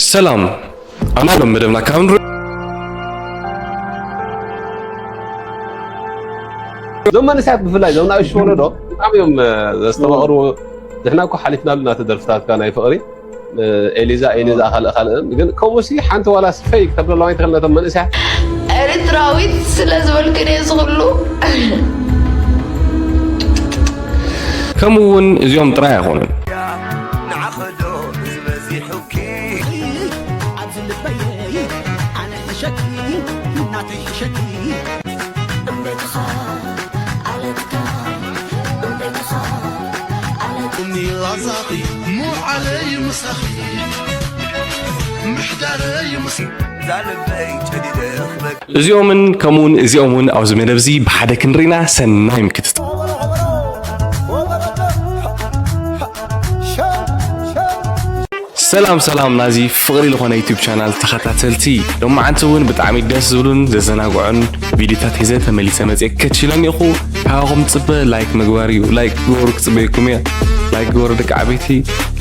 ሰላም። ኣብ ናይ ሎም መደብና ካብ ንሪኦ እዞም መንእሰያት ብፍላይ እዞም ንኣሽቱ ወለዶ ብጣዕሚ እዮም ዘስተማቕሩ። ንሕና እኮ ሓሊፍና ኣለና እቲ ደርፍታትካ ናይ ፍቕሪ ኤሊዛ ኤሊዛ ካልእ ካልእ ግን ከምኡ ሲ ሓንቲ ዋላ ስፈይ ክተብለሎም ኣይትኽእል ነቶም መንእሰያት። ኤርትራዊት ስለ ዝበልክን እየ ዝኽሉ። ከምኡ እውን እዚኦም ጥራይ ኣይኾኑን። እዚኦምን ከምኡውን እዚኦም እውን ኣብዚ መደብ እዚ ብሓደ ክንርኢና ሰናይ ምክትታል። ሰላም ሰላም ናዚ ፍቕሪ ዝኾነ ዩቱብ ቻናል ተኸታተልቲ፣ ሎማዓንቲ እውን ብጣዕሚ ደስ ዝብሉን ዘዘናግዑን ቪዲዮታት ሒዘ ተመሊሰ መፅየ ከችሎም ኢኹ። ካባኹም ፅበ ላይክ ምግባር እዩ። ላይክ ግበሩ ክፅበየኩም እየ። ላይክ ግበሩ ደቂ ዓበይቲ።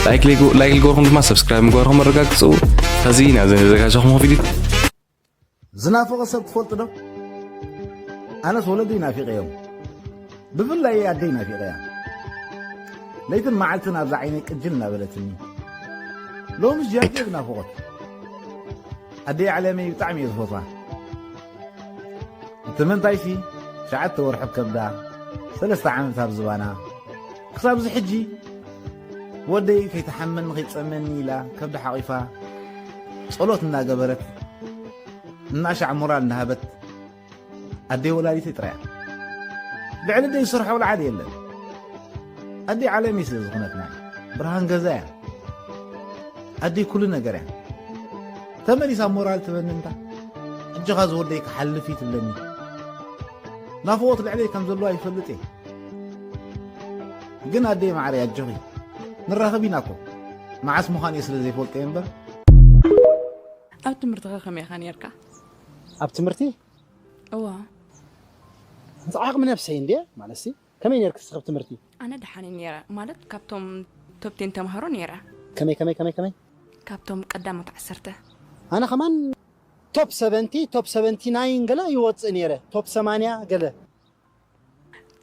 ላይክ ለይጎ- ላይክ ልገበርኩም ድማ ሰብስክራይብ ምግባርኩም ኣረጋግፁ። ከዚ ናዚ ዘዘጋጀኹም ቪዲዮ ዝናፍቕ ሰብ ትፈልጡ ዶ? ኣነስ ወለዲ ናፊቐ እዮም። ብፍላይ ኣደይ ናፊቐ እያ። ለይትን መዓልትን ኣብዛ ዓይነይ ቅጅል እናበለትኒ። ሎምስ ጃኪ ብናፍቖት። ኣደይ ዓለመይ ብጣዕሚ እየ ዝፈትዋ። እቲ ምንታይሲ ትሽዓተ ወርሒ ከብዳ፣ ሰለስተ ዓመት ኣብ ዝባና፣ ክሳብ እዚ ሕጂ ወደይ ከይትሓመኒ ከይትጸመኒ ኢላ ከብዳ ሓቒፋ ጸሎት እናገበረት እናሻዕ ሞራል እናሃበት ኣደይ ወላዲተይ ጥራያ። ልዕሊ ኣደይ ዝሰርሖ ወላ ሓደ የለን። ኣደይ ዓለመይ ስለ ዝኾነትና እዩ። ብርሃን ገዛ እያ። ኣደይ ኩሉ ነገር እያ። ተመሊሳ ሞራል ትበኒ እንታ ኣጆኻ ዝወደይ ክሓልፍ እዩ ትብለኒ። ናፍቖት ልዕለይ ከም ዘለዋ ይፈልጥ እየ። ግን ኣደይ ማዕረይ ኣጆኺ ንራኸብ ኢና እኮ። መዓስ ምዃኑ እየ ስለ ዘይፈልጦ እየ እምበር። ኣብ ትምህርትኻ ከመይ ኢኻ ነይርካ? ኣብ ትምህርቲ? እዋ። ምስ ዓቕሚ ነብሰይ እንድየ፣ ማለትሲ፣ ከመይ ነይርኪ እስኺ ኣብ ትምህርቲ? ኣነ ደሓን እየ ነይረ፣ ማለት ካብቶም ቶፕ ቴን ተምሃሮ ነይረ። ከመይ፣ ከመይ፣ ከመይ፣ ከመይ? ካብቶም ቀዳሞት ዓሰርተ። ኣነ ከማን ቶፕ ሰቨንቲ፣ ቶፕ ሰቨንቲ ናይን ገለ ይወፅእ ነይረ፣ ቶፕ ሰማንያ ገለ።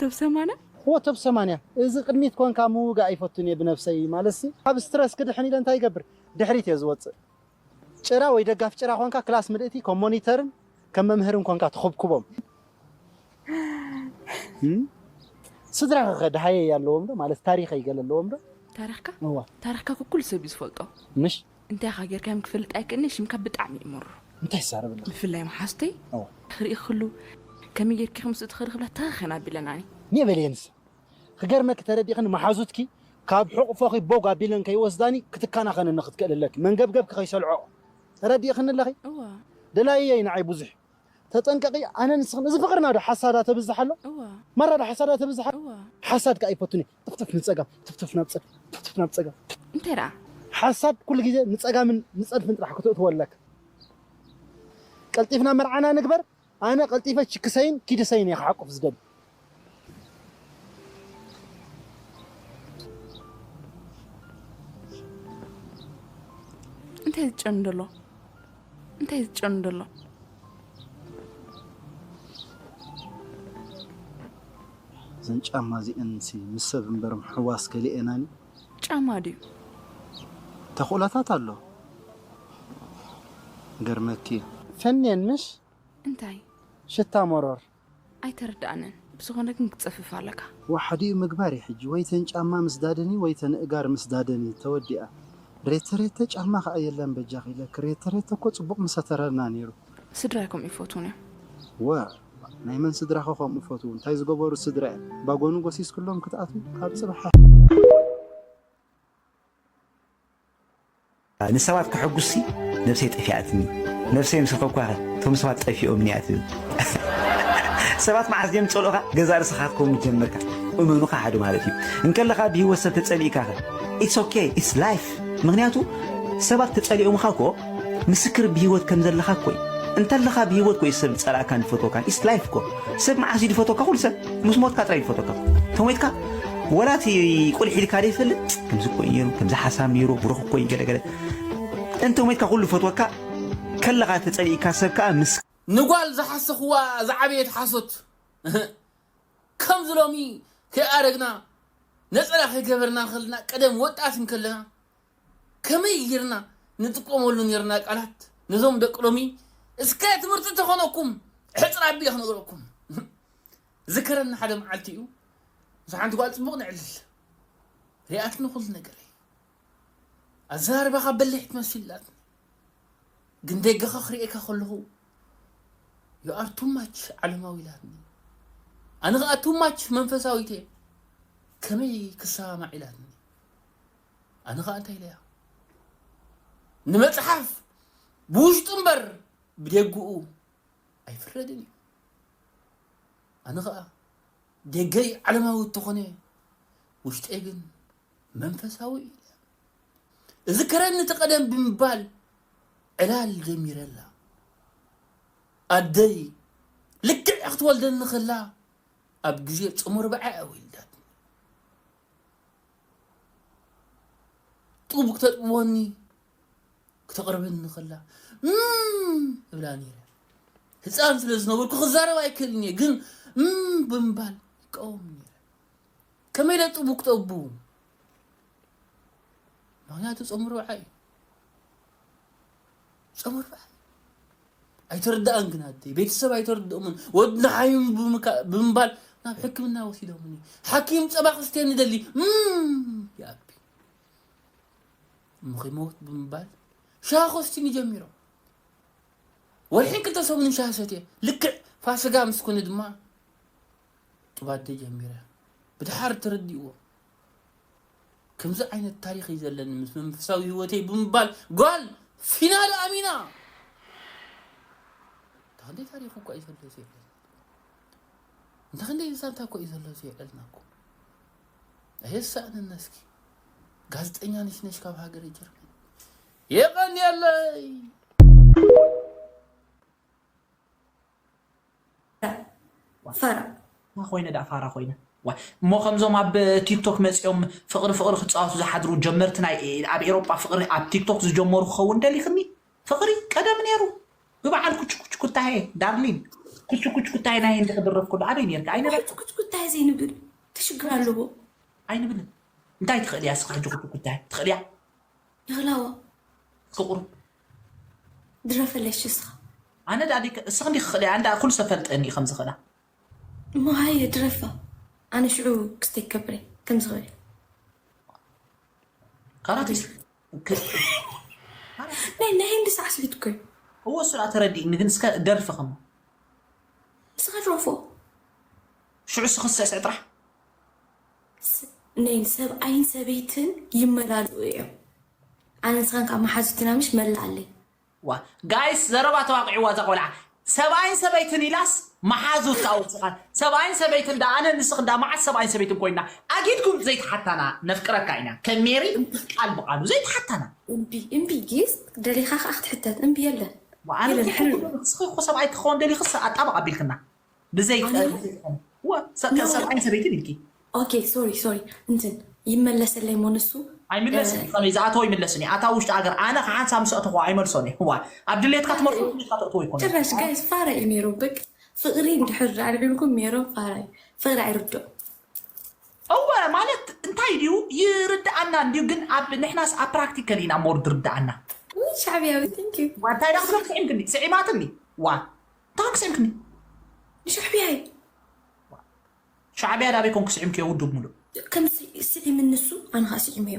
ቶፕ ሰማንያ? እዎ፣ ቶፕ ሰማንያ። እዚ ቅድሚት ኮንካ ምውጋእ ኣይፈቱን እየ ብነብሰይ፣ ማለትሲ፣ ካብ ስትረስ ክድሕን ኢለ እንታይ ይገብር? ድሕሪት እየ ዝወፅእ። ጭራ ወይ ደጋፊ ጭራ ኮንካ ክላስ ምልእቲ ከም ሞኒተርን ከም መምህርን ኮንካ ትኹብኩቦም። እም? ስድራኸ ከ ደሃየይ ኣለዎም ዶ? ማለት ታሪኸይ ገለ ኣለዎም ዶ? ታሪኽካ? እዋ። ታሪኽካ እኮ ኩሉ ሰብ እዩ ዝፈልጦ። ምሽ? እንታይ ኢኻ ጌርካዮም ክፈልጥ ኣይክእልኒ፣ ሽምካ ብጣዕሚ እዩ ምሩር። እንታይ ይዛረብ ኣለኻ? ብፍላይ መሓዙተይ እዋ። ክርኢ ክህሉ፣ ከመይ ጌርኪ ኢኺ ምስኡ ትኸዲ ክብላ ተኸኸን ኣቢለናኒ። ኒየ በልየንስ። ክገርመኪ ተረዲእኽኒ መሓዙትኪ ካብ ሕቑፎኺ ቦግ ኣቢለን ከይወስዳኒ ክትከናኸነኒ ክትክእል ኣለኪ። መንገብገብኪ ከይሰልዖ። ተረዲእኽኒ ኣለኺ? እዋ። ደላይየይ ንዓይ ብዙሕ። ተጠንቀቂ፣ ኣነ ንስኽን፣ እዚ ፍቕርና ዶ ሓሳዳ ተብዝሕ ኣሎ? እዋ። ማራ ዶ ሓሳዳ ተብዝሕ ኣሎ? እዋ። ሓሳድ ከኣ ኣይፈቱን እየ። ጥፍጥፍ ንጸጋም፣ ትፍትፍ ናብ ጸ-፣ ትፍትፍ ናብ ጸጋም። እንታይ ደኣ? ሓሳድ ኩሉ ግዜ ንጸጋምን ንጸድፍን ጥራሕ ክትእትወለክ። ቀልጢፍና መርዓና ንግበር። ኣነ ቀልጢፈ ችክሰይን ኪድሰይን እየ ክሓቁፍ ዝደሊ። እንታይ ዝጨኑ ደሎ? እንታይ ዝጨኑ ደሎ? እዘን ጫማ እዚአን ሲ ምስ ሰብ እምበር ምሕዋስ ከሊኤናኒ። ጫማ ድዩ? ተኽእሎታት ኣሎ። ገርመኪ። ፈንየን ምሽ? እንታይ? ሽታ መሮር። ኣይተረድኣንን። ብዝኾነ ግን ክትጸፍፍ ኣለካ። ዋሓዲኡ ምግባር እዩ ሕጂ። ወይ ተን ጫማ ምስ ዳደኒ ወይ ተን እጋር ምስ ዳደኒ። ተወዲኣ። ሬተ ሬተ ጫማ ከኣ የለን በጃኺ ኢለኪ። ሬተ ሬተ እኮ ጽቡቕ ምሰተረና ነይሩ። ስድራይ ከምኡ ይፈትዉን እዮም። ወ፣ ናይ መን ስድራኸ ከምኡ ይፈትዉ? እንታይ ዝገበሩ ስድራ እዮም? ባጎኑ ጎሲስክሎም ክትኣትዉ? ካብ ጽባሕ ንሰባት ከሐጉስሲ ነብሰይ ጠፊኣትኒ። ነብሰይ ምስ ረኸብኳኸ እቶም ሰባት ጠፊኦምኒ እያ ትብል። ሰባት መዓስ ድዮም ዝጸልኡኻ? ገዛእ ርእስኻ ክትከውን ጀመርካ። እመኑ፣ ከሓዱ ማለት እዩ። እንከለኻ ብህይወት ሰብ ተጸሊእካኸ? It's okay, it's life። ምኽንያቱ ሰባት ተጸሊኦምኻ እኮ ምስክር ብህይወት ከም ዘለኻ እኮ እዩ። እንተለኻ ብህይወት እኮ እዩ ሰብ ዝጸላእካን ዝፈትወካን። It's life እኮ። ሰብ መዓስ እዩ ዝፈትወካ? ኩሉ ሰብ ምስ ሞትካ ጥራይ እዩ ዝፈትወካ። ተሞይትካ ወላ እቲ ቁሊሕ ኢልካ ዘይፈልጥ፣ ከምዚ እኮ እዩ ነይሩ፣ ከምዚ ሓሳብ ነይሩ፣ ብሩኽ እኮ እዩ፣ ገለ ገለ። እንተ ሞይትካ ኩሉ ፈትወካ ከለኻ ተጸሊእካ ሰብ ከኣ ምስ ንጓል ዝሓሰኽዋ ዝዓበየት ሓሶት ከምዚ ሎሚ ከይኣረግና ነፀላ ከይገበርና ከለና ቀደም ወጣት እንከለና ከመይ ጌርና ንጥቀመሉ ኔርና ቃላት ነዞም ደቂ ሎሚ እስከ ትምህርቲ ተኾነኩም ሕፅር ኣቢለ ክነግረኩም ዝከረኒ ሓደ መዓልቲ እዩ ምስ ሓንቲ ጓል ፅቡቕ ንዕልል ሪኣትኒ ኩሉ ነገር ኣዘራርባኻ በሊሕ ትመስል ኢላትኒ ግን ደገኻ ክርእየካ ከለኹ you are too much ዓለማዊ ኢላትኒ ኣነ ኸዓ too much መንፈሳዊት እየ ከመይ ክሰማማዕ ኢላትኒ ኣነ ኸዓ እንታይ ኢለያ ንመፅሓፍ ብውሽጡ እምበር ብደግኡ ኣይፍረድን እዩ ኣነ ኸዓ ደገይ ዓለማዊ እንተኾነ ውሽጠይ ግን መንፈሳዊ እዩ እዚ ከረኒ እቲ ቀደም ብምባል ዕላል ጀሚረ ኣላ ኣደይ ልክዕ ክትወልደኒ ከላ ኣብ ግዜ ጾመ ርብዓ እያ ወሊዳትኒ ጡብ ክተጥብወኒ ክተቕርበኒ ከላ እም እብላ ነይረ ህፃን ስለ ዝነበርኩ ክዛረብ ኣይክእልን እየ ግን እም ብምባል ይቃወም ነይረ ከመይ ኢለ ጡብ ክጠቡ ምክንያቱ ጾም ርብዓ እዩ ጾም ርብዓ ኣይተረድኣን ግን ኣደይ ቤተሰብ ኣይተረድኦምን ወድና ሓዩ ብምባል ናብ ሕክምና ወሲዶምኒ ሓኪም ፀባ ክስቴኒ ደሊ እም ይኣቢ እሞ ከይመውት ብምባል ሻሂ ከስቲኒ ጀሚሮም ወርሒ ክልተ ሰሙን ሻሂ ሰትየ ልክዕ ፋስጋ ምስ ኮነ ድማ ጥባደ ጀሚረ ብድሓር ተረዲእዎ ከምዚ ዓይነት ታሪኽ እዩ ዘለኒ ምስ መንፈሳዊ ህይወተይ ብምባል ጓል ፊናለ ኣሚና እንታ ክንደይ ታሪኽ እኳ እዩ ዘሎ ዘይብለና እንታ ክንደይ ዛንታ እኳ እዩ ዘሎ ዘይብለና እኮ ኣየሳእነና እስኪ ጋዜጠኛ ነሽነሽ ካብ ሃገረ ጀርመን የቐንየለይ ፋራ ኮይነ ዳ ፋራ ኮይነ እሞ ከምዞም ኣብ ቲክቶክ መፂኦም ፍቅሪ ፍቅሪ ክፃወቱ ዝሓድሩ ጀመርቲ ናይ ኣብ ኤሮጳ ፍቅሪ ኣብ ቲክቶክ ዝጀመሩ ክኸውን ደሊክኒ ፍቅሪ ቀደም ነይሩ ብበዓል ኩችኩች ኩታሄ ዳርሊን ኩችኩች ኩታሄ ናይ ህንዲ ክድረፍ ከሎ ኣበይ ነርካ ኣይነበርካ ኩችኩች ኩታሄ ዘይንብል ትሽግር ኣለዎ ኣይንብልን እንታይ ትኽእል እያ ስኻ ሕጂ ኩችኩች ኩታሄ ትኽእል እያ ይኽላዋ ስቁሩ ድረፈለሽ እስኻ ኣነ ዳ እስኽ እንዲ ክኽእል እያ እንዳ ኩሉ ሰብ ፈልጠኒ ከም ዝኽእላ እሞ ሃየ ድረፋ ኣነ ሽዑ ክስተይ ከብረ ከም ዝኽእል ካራቲስ ናይ ናይ ህንዲ ሳዕስዒት እኮ እዩ እዎ እሱ ተረዲእኒ ግን እስከ ደርፊ ከሞ ንስኻ ድረፎ ሽዑ ስኽሰ ስዕጥራሕ ናይ ሰብኣይን ሰበይትን ይመላልኡ እዮም ኣነ ንስኻን ካብ መሓዙትና ምሽ መላኣለይ ዋ ጋይስ ዘረባ ተዋቂዕዋ እዛ ቆልዓ ሰብኣይን ሰበይትን ኢላስ መሓዙት ከዓ ወሲኻት ሰብኣይን ሰበይትን ዳ ኣነ ንስኽ እንዳ መዓት ሰብኣይን ሰበይትን ኮይና ኣጊድኩም ዘይተሓታና ነፍቅረካ ኢና ከም ሜሪ ቃል ብቃሉ ዘይተሓታና እምቢ እምቢ ጊስ ደሊኻ ከዓ ክትሕተት እምቢ የለን ኣነ ንስኺ እኮ ሰብኣይ ክኸውን ደሊኽስ ኣጣበቕ ኣቢልክና ብዘይ ሰብኣይን ሰበይትን ኢልኪ ኦኬ ሶሪ ሶሪ እንትን ይመለሰለይ ሞ ንሱ ኣይምለስን ከመይ ዝኣተወ ይምለስን እዩ ኣታ ውሽጢ ሃገር ኣነ ከሓንሳብ ምስ ኣተኹ ኣይመልሶን እየ ዋ ኣብ ድሌትካ ትመርሶ ድሌትካ ተእትዎ ይኮነ ጭራሽ ጋይስ ፋራ እዩ ነይሩ በቅ ፍቅሪ እንድሕር ኣልዒልኩም ሜሮን ፋራ እዩ ፍቅሪ ኣይርድኦ እወ ማለት እንታይ ድዩ ይርድኣና እንድዩ ግን ኣብ ንሕናስ ኣብ ፕራክቲካል ኢና ሞር ድርድኣና ሻዕብያዊ ቴንክ ዩ እንታይ ዳ ክትብል ስዒምክኒ ስዒማትኒ ዋ እንታይ ስዒምክኒ ንሻዕብያ እዩ ሻዕብያ ዳበይ ኮንኩ ስዒምክዮ ውድብ ሙሉእ ከም ስዒም ንሱ ኣነ ከዓ ስዒመዮ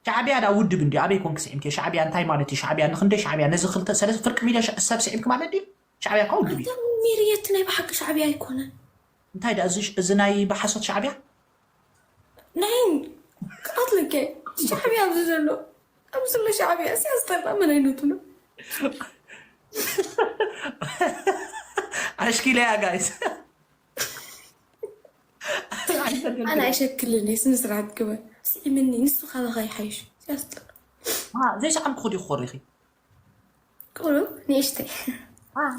ሻዕብያ ዳ ውድብ እንዲ ኣበይ ኮንክ ስዒምክዮ ሻዕብያ እንታይ ማለት እዩ ሻዕብያ ንክንደይ ሻዕብያ ነዚ ክልተ ሰለስተ ፍርቂ ሚልዮን ሰብ ስዒምክ ማለት ድዩ ሻዕብያ እኮ ውድብ እዩ። ሚርየት ናይ ብሓቂ ሻዕብያ ኣይኮነን። እንታይ ደኣ እዚ እዚ ናይ ብሓሶት ሻዕብያ? ናይ ክቐትለከ ሻዕብያ ኣብዚ ዘሎ ኣብዚ ዘሎ ሻዕብያ ሲያስጠላ ምን ኣይነቱ ነው? ኣሽኪለያ ጋይስ ኣነ ኣይሸክልን እየ ስነ ስርዓት ግበር። ስዒምኒ ንሱ ካባኻ ይሓይሽ ሲያስጠላ። ዘይሰዓምኩ ዲኹ ኮሪኺ ቁሩብ ንእሽተይ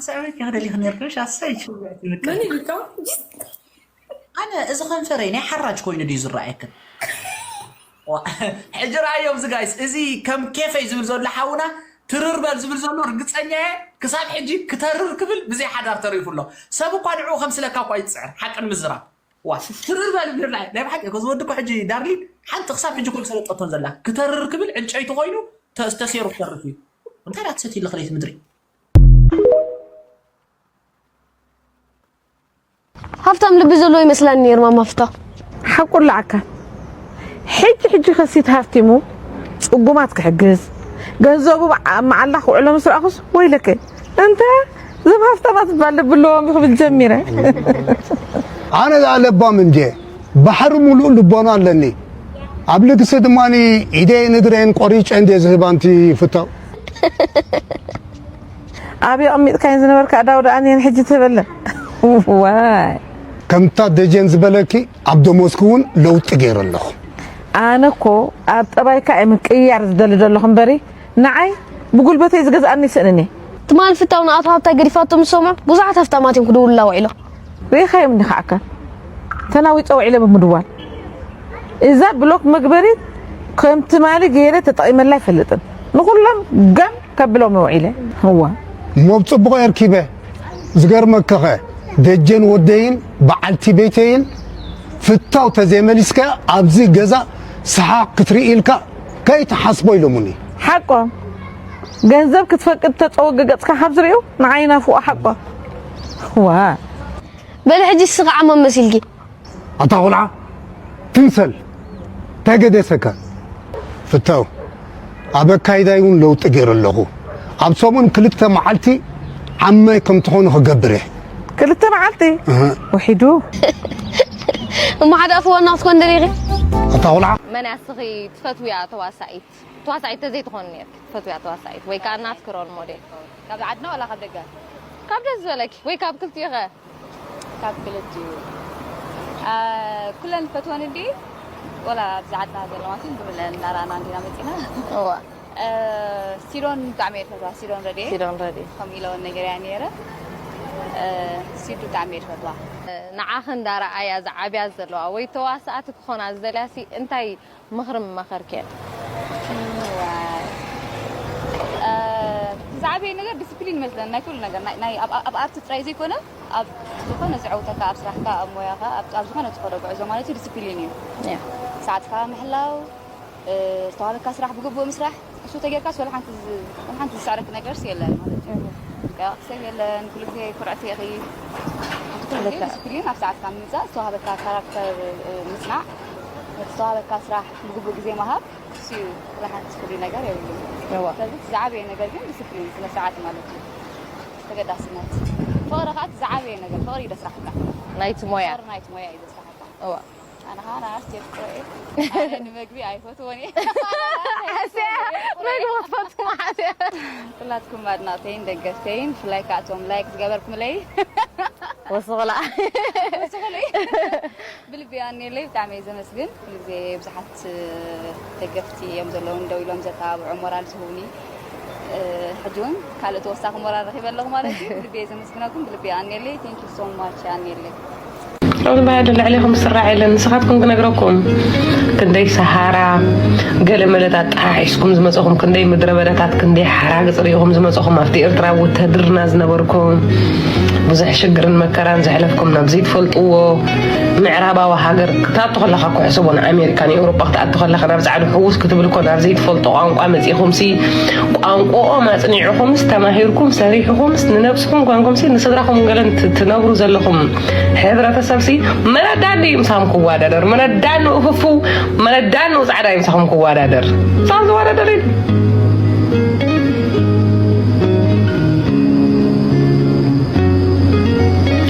ሰበይቲ ክደሊክ ነርክሽ ኣሰይ ሽውዕቲ ምቅር መን ኢሉካ ኣነ እዚ ከንፈረይ ናይ ሓራጅ ኮይኑ ድዩ ዝረኣየክን ሕጂ ረኣዮም እዚ ጋይስ እዚ ከም ኬፈይ ዝብል ዘሎ ሓውና ትርር በል ዝብል ዘሎ ርግጸኛ እየ። ክሳብ ሕጂ ክተርር ክብል ብዘይ ሓዳር ተሪፉ ኣሎ። ሰብ እኳ ንዕኡ ከምስለካ እኳ ይጽዕር፣ ሓቂ ንምዝራብ። ዋ፣ ትርር በል ይብለና። ናይ ብሓቂ እኮ ዝወዲ እኮ ሕጂ ዳርሊን ሓንቲ ክሳብ ሕጂ እኮ ዝሰለጠቶን ዘላ። ክተርር ክብል ዕንጨይቲ ኮይኑ ተ-፣ ተሰይሩ ክተርፍ እዩ። እንታይ ደኣ ትሰትይ ኣለኺ ለይቲ ምድሪ? ሃፍታም ልቢ ዘለዎ ይመስላኒ ነይሩ ማማ ፍታ። ሓቁ ለዓካ ሕጂ ሕጂ ከሲት ሃፍቲሙ ጽጉማት ክሕግዝ ገንዘቡ ኣብ መዓላ ክውዕሎ ምስ ረኣኹስ ወይለከ እንተ እዞም ሃፍታማት ባል ልቢ ኣለዎም ክብል ጀሚረ። ኣነ ደኣ ለባም እንድየ ባሕሪ ሙሉእ ልቦና ኣለኒ ኣብ ልግሲ ድማ ኢደየን እግረየን ቆሪጨ እንድየ ዝህባ ኣንቲ ፍታው ኣበይ ኣቐሚጥካየን ዝነበርካ ኣእዳው ደኣ እኒሀን ሕጂ ትህበለን ዋይ ከምታ ደጀን ዝበለኪ ኣብ ደሞዝኪ እውን ለውጢ ገይረ ኣለኹ ኣነ እኮ ኣብ ጠባይካ እየ ምቅይያር ዝደሊ ዘለኹ እምበሪ ንዓይ ብጉልበተይ ዝገዝኣኒ ይስእንን እየ ትማሊ ፍታው ንኣቶ ሃብታይ ገዲፋቶ ምስ ሰምዑ ብዙሓት ሃፍታማት እዮም ክድውሉላ ውዒሎም ርኢኻዮም እንዲኻ ኣካል ተናዊፀ ውዒለ ብምድዋል እዛ ብሎክ መግበሪት ከም ትማሊ ገይረ ተጠቒመላ ኣይፈልጥን ንኹሎም ጋም ከብሎም ውዒለ እዋ እሞ ብፅቡቕ የርኪበ ዝገርመክኸ ደጀን ወደይን በዓልቲ ቤተይን ፍታው ተዘይመሊስካ ኣብዚ ገዛ ሰሓቕ ክትርኢ ኢልካ ከይትሓስቦ ኢሎሙኒ ሓቆም ገንዘብ ክትፈቅድ ተፀወገ ገፅካ ካብ ዝርእዩ ንዓይ ናፍቆ ሓቆም ዋ በሊ ሕጂ እስኺ ከዓ መን መሲልኪ ኣታ ቆልዓ ትምሰል እንታይ ገደሰካ? ፍታው ኣብ ኣካይዳይ እውን ለውጢ ገይረ ኣለኹ። ኣብ ሰሙን ክልተ መዓልቲ ዓማይ ከም ትኾኑ ክገብር እየ። ክልተ መዓልቲ? እህ። ውሒዱ። እሞ ሓደ ኣፍ ዋና ክትኮን ደሊኺ? ኣታ ቆልዓ መን እያ እስኺ ትፈትውያ ተዋሳኢት? ተዋሳኢት ተዘይትኾኒ ነርኪ ትፈትውያ ተዋሳኢት ወይ ከዓ ናትኪ ሮል ሞዴል? ካብ ዓድና ዋላ ካብ ደገ? ካብ ደስ ዝበለኪ ወይ ካብ ክልቲኡ ኸ? ካብ ክልቲኡ ኩለን ፈትወን እንዲ ወላ ኣብዚ ዓድና ዘለዋ ሲ ብብለን እናረኣና እንዲና መፂና እዋ ሲዶን ብጣዕሚ እየ ፈትዋ ሲዶን ረድኤ ሲዶን ረዲ ከምኡ ኢለውን ነገር እያ ነይረ ሲዱ ብጣዕሚ እየ ፈትዋ ንዓኺ እንዳረኣያ ዝዓብያ ዘለዋ ወይ ተዋሳእቲ ክኾና ዝደልያ ሲ እንታይ ምኽሪ ምመኸርክየን? ዝዓበየ ነገር ዲስፕሊን ይመስለኒ ናይ ኩሉ ነገር ናይ ኣብ ኣርቲ ጥራይ ዘይኮነ ኣብ ዝኾነ ዝዕውተካ ኣብ ስራሕካ ኣብ ሞያኻ ኣብ ዝኾነ ትኸዶ ጉዕዞ ማለት እዩ ዲስፕሊን እዩ ሰዓትካ ምሕላው ዝተዋበካ ስራሕ ብግቡእ ምስራሕ እሱ ተጌርካስ ወላ ሓንቲ ዝስዕረክ ነገርስ የለን ማለት እዩ ቀያቕቲ ሰብ የለን ኩሉ ግዜ ኩርዕቲ ኢኺ ኩሉ ግዜ ዲስፕሊን ኣብ ሰዓትካ ምምፃእ ዝተዋሃበካ ካራክተር ምፅናዕ ነቲ ዝተዋሃበካ ስራሕ ብግቡእ ግዜ ምሃብ እሱ እዩ ወላ ሓንቲ ፍሉይ ነገር የብሉን እዋ ስለዚ እቲ ዝዓበየ ነገር ግን ዲስፕሊን ስነ ስርዓት ማለት እዩ ተገዳስነት ፍቕሪ ከዓ እቲ ዝዓበየ ነገር ፍቕሪ እዩ ደስራሕካ ናይቲ ሞያ ፍቕሪ ናይቲ ሞያ እዩ ዘስራሕካ እዋ ኣነ ከዓ ናይ ኣርት የፍቅሮ እየ ኣነ ንምግቢ ኣይፈትዎን እየ ሓስያ ምግቢ ክትፈቱ መሓስያ ኩላትኩም ኣድናቕተይን ደገፍተይን ብፍላይ ከዓ እቶም ላይክ ዝገበርኩምለይ ወስኽላ ወስኽለይ ብልቢ ኣኔለይ ብጣዕሚ እየ ዘመስግን ኩሉ ግዜ ብዙሓት ደገፍቲ እዮም ዘለውን ደው ኢሎም ዘተባብዑ ሞራል ዝህቡኒ ሕጂ እውን ካልእ ተወሳኺ ሞራል ረኺበ ኣለኹ ማለት እዩ ብልቢ እየ ዘመስግነኩም ብልቢ ኣኔለይ thank you so much ኣኔለይ ኣብዚ ባያዶ ልዕሌኹም ዝስራዕ የለን ንስኻትኩም ክነግረኩም ክንደይ ሰሃራ ገለ መለት ኣጠሓሒስኩም ዝመፀኹም ክንደይ ምድረ በዳታት ክንደይ ሓራግፅ ርኢኹም ዝመፀኹም ኣብቲ ኤርትራ ውተድርና ዝነበርኩም ብዙሕ ሽግርን መከራን ዘሕለፍኩም ናብ ዘይትፈልጥዎ ምዕራባዊ ሃገር ክትኣቱ ከለኻ እኮ ሕሰቦ ንኣሜሪካ ንኤውሮጳ ክትኣቱ ከለኻ ናብ ፃዕዱ ሕውስ ክትብል እኮ ናብ ዘይትፈልጦ ቋንቋ መፂእኹም ሲ ቋንቋኦም ኣፅኒዕኹምስ ተማሂርኩም ሰሪሕኹምስ ንነብስኹም ጓንኩም ሲ ንስድራኹም ገለን ትነብሩ ዘለኹም ሕብረተሰብ ሲ መረዳኒ እዩ ምሳኹም ክዋዳደር መረዳኒ ኡፍፍው መረዳኒ ፃዕዳ እዩ ምሳኹም ክዋዳደር ምሳኹም ዝዋዳደር ኢሉ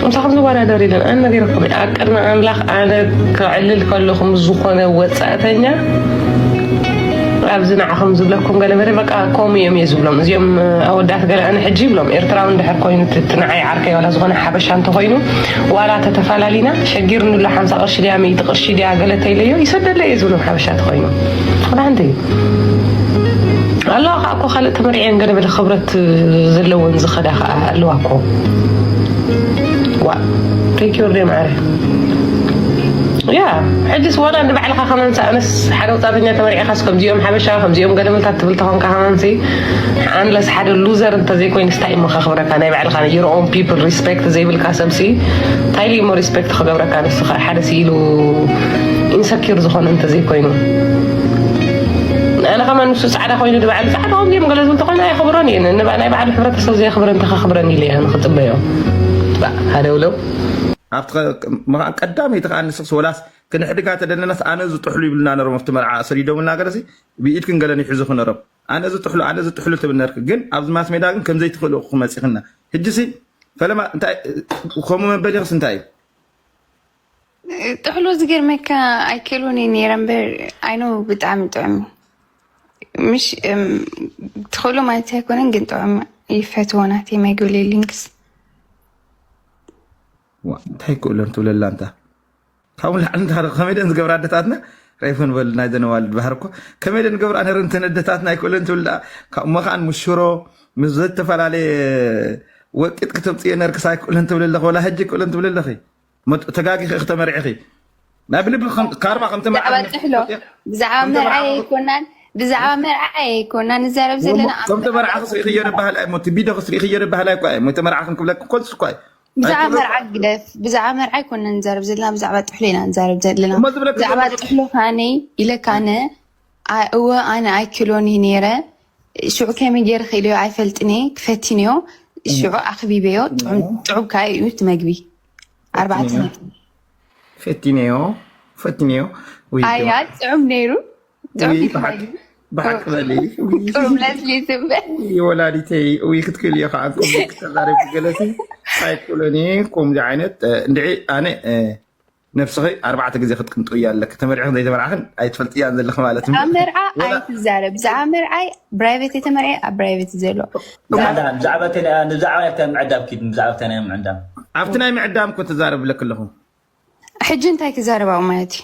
ምሳኹም ዝወዳደር የለን ኣነ ነጊረኩም እየ ኣብ ቅድሚ ኣምላኽ ኣነ ከዕልል ከለኹ ምስ ዝኾነ ወፃእተኛ ኣብዚ ንዓኹም ዝብለኩም ገለ መለ በቃ ከምኡ እዮም እየ ዝብሎም እዚኦም ኣወዳት ገለ ኣነ ሕጂ ይብሎም ኤርትራዊ እንድሕር ኮይኑ እቲ ንዓይ ዓርከይ ዋላ ዝኾነ ሓበሻ እንተኾይኑ ዋላ ተተፈላለና ሸጊርኒ ኣሎ ሓምሳ ቅርሺ ድያ ሚእቲ ቅርሺ ድያ ገለ ተይለዮ ይሰደለይ እየ ዝብሎም ሓበሻ ተኾይኑ ዋላ ሓንቲ ኣለዋ ከዓ እኮ ካልእ ተመሪዐን ገለ በለ ክብረት ዘለወን ዝኸዳ ከዓ ኣለዋ እኮ ዋ ቴንኪዩ ርዴ ማዕረ ያ ሕጅስ ዋላ ንባዕልኻ ከመንስ ኣነስ ሓደ ወፃተኛ ተመሪዕኻስ ከምዚኦም ሓበሻ ከምዚኦም ገለመልታት ትብል ተኾንካ ከመንሲ ኣንለስ ሓደ ሉዘር እንተዘይኮይንስ እንታይ እሞ ከኽብረካ ናይ ባዕልኻ your own people respect ዘይብልካ ሰብሲ እንታይ ኢሉ እሞ respect ክገብረካ ንስኻ ሓደ ስኢሉ insecure ዝኾነ እንተዘይኮይኑ ኣነ ከማን ንሱ ፃዕዳ ኮይኑ ንባዕሉ ፃዕዳ ከምዚኦም ገለ ዝብል ተኮይኑ ኣይኽብሮን እየ ንባ ናይ ባዕሉ ሕብረተሰብ ዘየኽብረ እንተኸኽብረን ኢለ እየ ንክፅበዮ ሓደ ውለው ኣብቲ ቀዳመይቲ ከዓ ንስክስ ወላስ ክንሕድጋ ተደለናስ ኣነ ዝጥሕሉ ይብልና ነሮም ኣብቲ መርዓ ሰዲዶምልና ገለሲ ብኢድክን ገለን ይሕዙ ክነሮም ኣነ ዝጥሕሉ ኣነ ዝጥሕሉ ትብል ነርክ ግን ኣብዚ ማስ ሜዳ ግን ከምዘይትኽእሉ ክመፂኽና ሕጂሲ ፈለማ እንታይ ከምኡ መበሊኽስ እንታይ እዩ ጥሕሉ ዝገርመካ ኣይክእሉን እዩ ነይረ እምበር ኣይኖ ብጣዕሚ ጥዑም ምሽ ትኽእሉ ማለት ኣይኮነን ግን ጥዑም ይፈትዎ ናተይ ማይጎሌ ሊንክስ እንታይ ክእሎም ትብለላ እንታ ካብኡ ላዕሊ እንታ ከመይ ደን ዝገብራ ኣደታትና ሬፈን በል ናይ ዘነዋልድ ባህር እኮ ከመይ ደን ገብራ ነር እንተን ኣደታትና ኣይክእለን ትብል እሞ ከዓን ምስ ሽሮ ምስ ዝተፈላለየ ወቂጥ ክተምፅዮ ነርክስ ኣይክእለን ትብል ኣለኺ ወላ ሕጂ ክእለን ትብል ኣለኺ ተጋጊኺ ክተመርዕኺ ናይ ብልቢ ካርማ ከምቲ ብዛዕባ ጥሕሎ ብዛዕባ መርዓ ኣይኮናን ብዛዕባ መርዓ ኣይኮና ንዛረብ ዘለና ከምቲ መርዓ ክስሪኽዮ ንባህል ኣይ ሞቲ ቢዶ ክስሪኽዮ ንባህል ኣይ ኳ ሞቲ መርዓ ክንክብለክ ኮንስ ኳ ብዛዕባ መርዓ ግደፍ ብዛዕባ መርዓ ኣይኮና ንዛረብ ዘለና ብዛዕባ ጥሕሎ ኢና ንዛረብ ዘለና ብዛዕባ ጥሕሎ ካነይ ኢለካነ እወ ኣነ ኣይክሎን ነይረ ሽዑ ከመይ ገይረ ክኢለዮ ኣይፈልጥን እየ ክፈቲንዮ ሽዑ ኣኽቢበዮ ጥዑም ከኣ እዩ እቲ መግቢ ኣርባዕተ ነጥቢ ፈቲነዮ ፈቲነዮ ኣያ ጥዑም ነይሩ ጥዑም እዩ እቲ መግቢ ብሓቂ በሊ ጥዑም ለስሊስ እምበር ወላዲተይ ውይ ክትክእል እዮ ከዓ ከምዚ ክተዛረብ ገለሲ ኣይክእሎን እየ ከምዚ ዓይነት እንድዒ ኣነ ነብስኺ ኣርባዕተ ግዜ ክትቅንጥውያ ኣለኪ። ተመሪዕኽን ዘይተመርዓኽን ኣይትፈልጥያን ዘለኺ ማለት እዩ። ኣብ መርዓ ኣይትዛረብ። ብዛዕባ መርዓይ ብራይቬት የተመርዐ ኣብ ብራይቬት ዘሎ። ብዛዕባ ተለያ ንብዛዕባ ናይታ ምዕዳም ኪድ ንብዛዕባ እታ ናይ ምዕዳም። ኣብቲ ናይ ምዕዳም እኮ ተዛረብ ብለኪ ኣለኹ። ሕጂ እንታይ ክዛረብ ኣብኡ ማለት እዩ?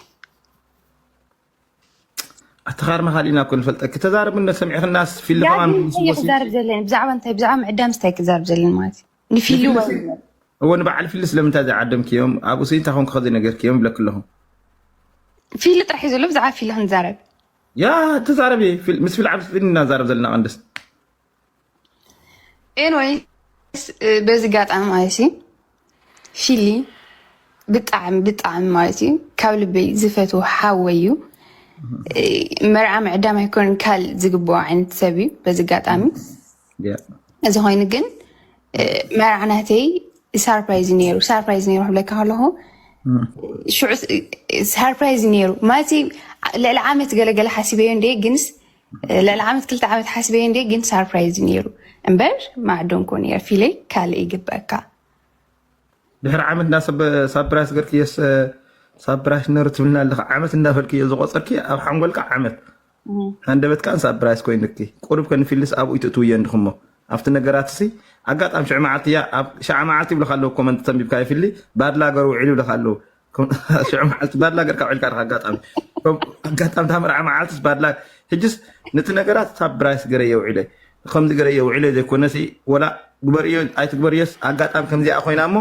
ኣተኻርማ ካሊእና እኮ ንፈልጠኪ ተዛረቡ እንደ ሰሚዕኽናስ ፊልም ከማን ክዛረብ ዘለኒ ብዛዕባ እንታይ ብዛዕባ ምዕዳም ስታይ ክዛረብ ዘለኒ ማለት እዩ ንፊልም እዎ ንበዓል ፊልም ስለምንታይ ዘይዓደምክዮም ኣብኡ ስኢንታ ኮንኩ ከዘይ ነገርክዮም ብለክ ኣለኹ ፊል ጥራሕ እዩ ዘሎ ብዛዕባ ፊል ክንዛረብ ያ ተዛረብ ምስ ፊል ዓብስ ፊል እናዛረብ ዘለና ቀንደስ ኤንወይስ በዚ ጋጣሚ ማለት እዩ ፊሊ ብጣዕሚ ብጣዕሚ ማለት እዩ ካብ ልበይ ዝፈትዎ ሓወይ እዩ መርዓ ምዕዳም ኣይኮን ካል ዝግብኦ ዓይነት ሰብ እዩ በዚ ጋጣሚ እዚ ኮይኑ ግን መርዓ ናተይ ሳርፕራይዝ ነይሩ ሳርፕራይዝ ነይሩ ክብለካ ከለኹ ሽዑ ሳርፕራይዝ ነይሩ ማለት ልዕሊ ዓመት ገለገለ ሓሲበዮ እንደ ግንስ ልዕሊ ዓመት ክልተ ዓመት ሓስበየ እንደ ግን ሳርፕራይዝ ነይሩ እምበር ማዕዶንኮ ነይረ ፊለይ ካልእ ይግበእካ ድሕሪ ዓመት እንዳ ሳፕራይስ ገርክየስ ሳፕራይስ ነሩ ትብልና ኣለካ ዓመት እንዳበልክዮ ዝቆፀርኪ ኣብ ሓንጎልካ ዓመት ሃንደበትካ ሳፕራይስ ኮይንኪ ቁሩብ ከንፊልስ ኣብኡ ይትእትውዮ እንድኹሞ ኣብቲ ነገራት ሲ ኣጋጣሚ ሽዑ መዓልቲ እያ ኣብ ሸዓ መዓልቲ ይብለካ ኣለዉ ኮመንት ተንቢብካ ይፍሊ ባድላ ገሩ ውዒሉ ይብለካ ኣለዉ ሽዑ መዓልቲ ባድላ ገርካ ውዒልካ ዲኻ ኣጋጣሚ ኣጋጣሚ እታ መርዓ መዓልትስ ባድላ ሕጅስ ነቲ ነገራት ሳፕራይስ ገረ የውዒለ ከምዚ ገረ የውዒለ ዘይኮነሲ ወላ ግበርእዮ ኣይትግበርእዮስ ኣጋጣሚ ከምዚኣ ኮይና እሞ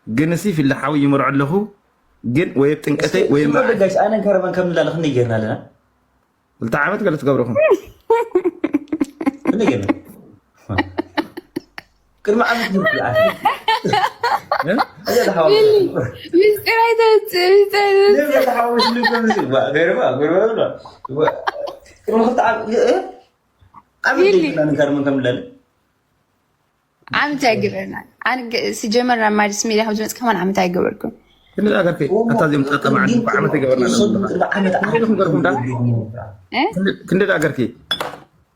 ግንሲ ፊልሓዊ ይምርዖ ኣለኹ ግን ወይ ኣብ ጥንቀተይ ወይ ጋሽ ኣነን ከረመን ከም ንላለ ክንደይ ጌርና ኣለና ክልተ ዓመት ገለ ትገብረኹም ክንደይ ጌርና ቅድሚ ዓመት ምስጢር ኣይተውፅእ ዓመት ኣይገበርና ስጀመር ናብ ማዲስ ሜድያ ካብ ዝመፅ ከማን ዓመት ኣይገበርኩም ክንዲ ዳገርኪ ኣታ ዚም ጠጠማ ዓዲ ዓመት ይገበርና ክንዲ ዳገርኪ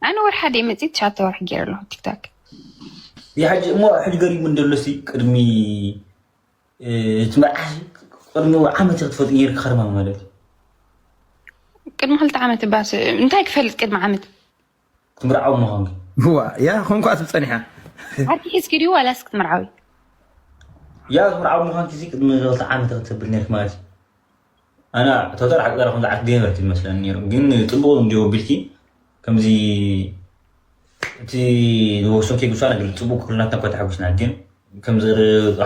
ኣነ ወርሓ ደይ መፅእ ትሻተ ወርሒ ገይረ ኣለኹ ቲክቶክ ሕጂ እሞ ሕጂ ገሪሙ እንደሎሲ ቅድሚ እቲ መርዓሲ ቅድሚ ዓመት ክትፈልጥ ነይርካ ከርማ ማለት እዩ ቅድሚ ክልተ ዓመት ባስ እንታይ ክፈልጥ ቅድሚ ዓመት ትምርዓው ምዃንኪ ዋ ያ ኮንኳ ትብ ፀኒሓ ዓርኪ ሒዝኪ ድዩ ዋላስ ክትምርዓዊ ያ ትምርዓው ምዃንኪ እዚ ቅድሚ ክልተ ዓመት ክትብል ነይርክ ማለት እዩ ኣና ተወተር ዓቂ ዘረኹም ዝዓት ገይመርት ይመስለኒ ነይሩ ግን ፅቡቅ እንዲዮ ቢልኪ ከምዚ እቲ ወሰንኪ ጉሳ ነገር ፅቡቅ ኩልናትና እኳ ተሓጉስና ግን ከም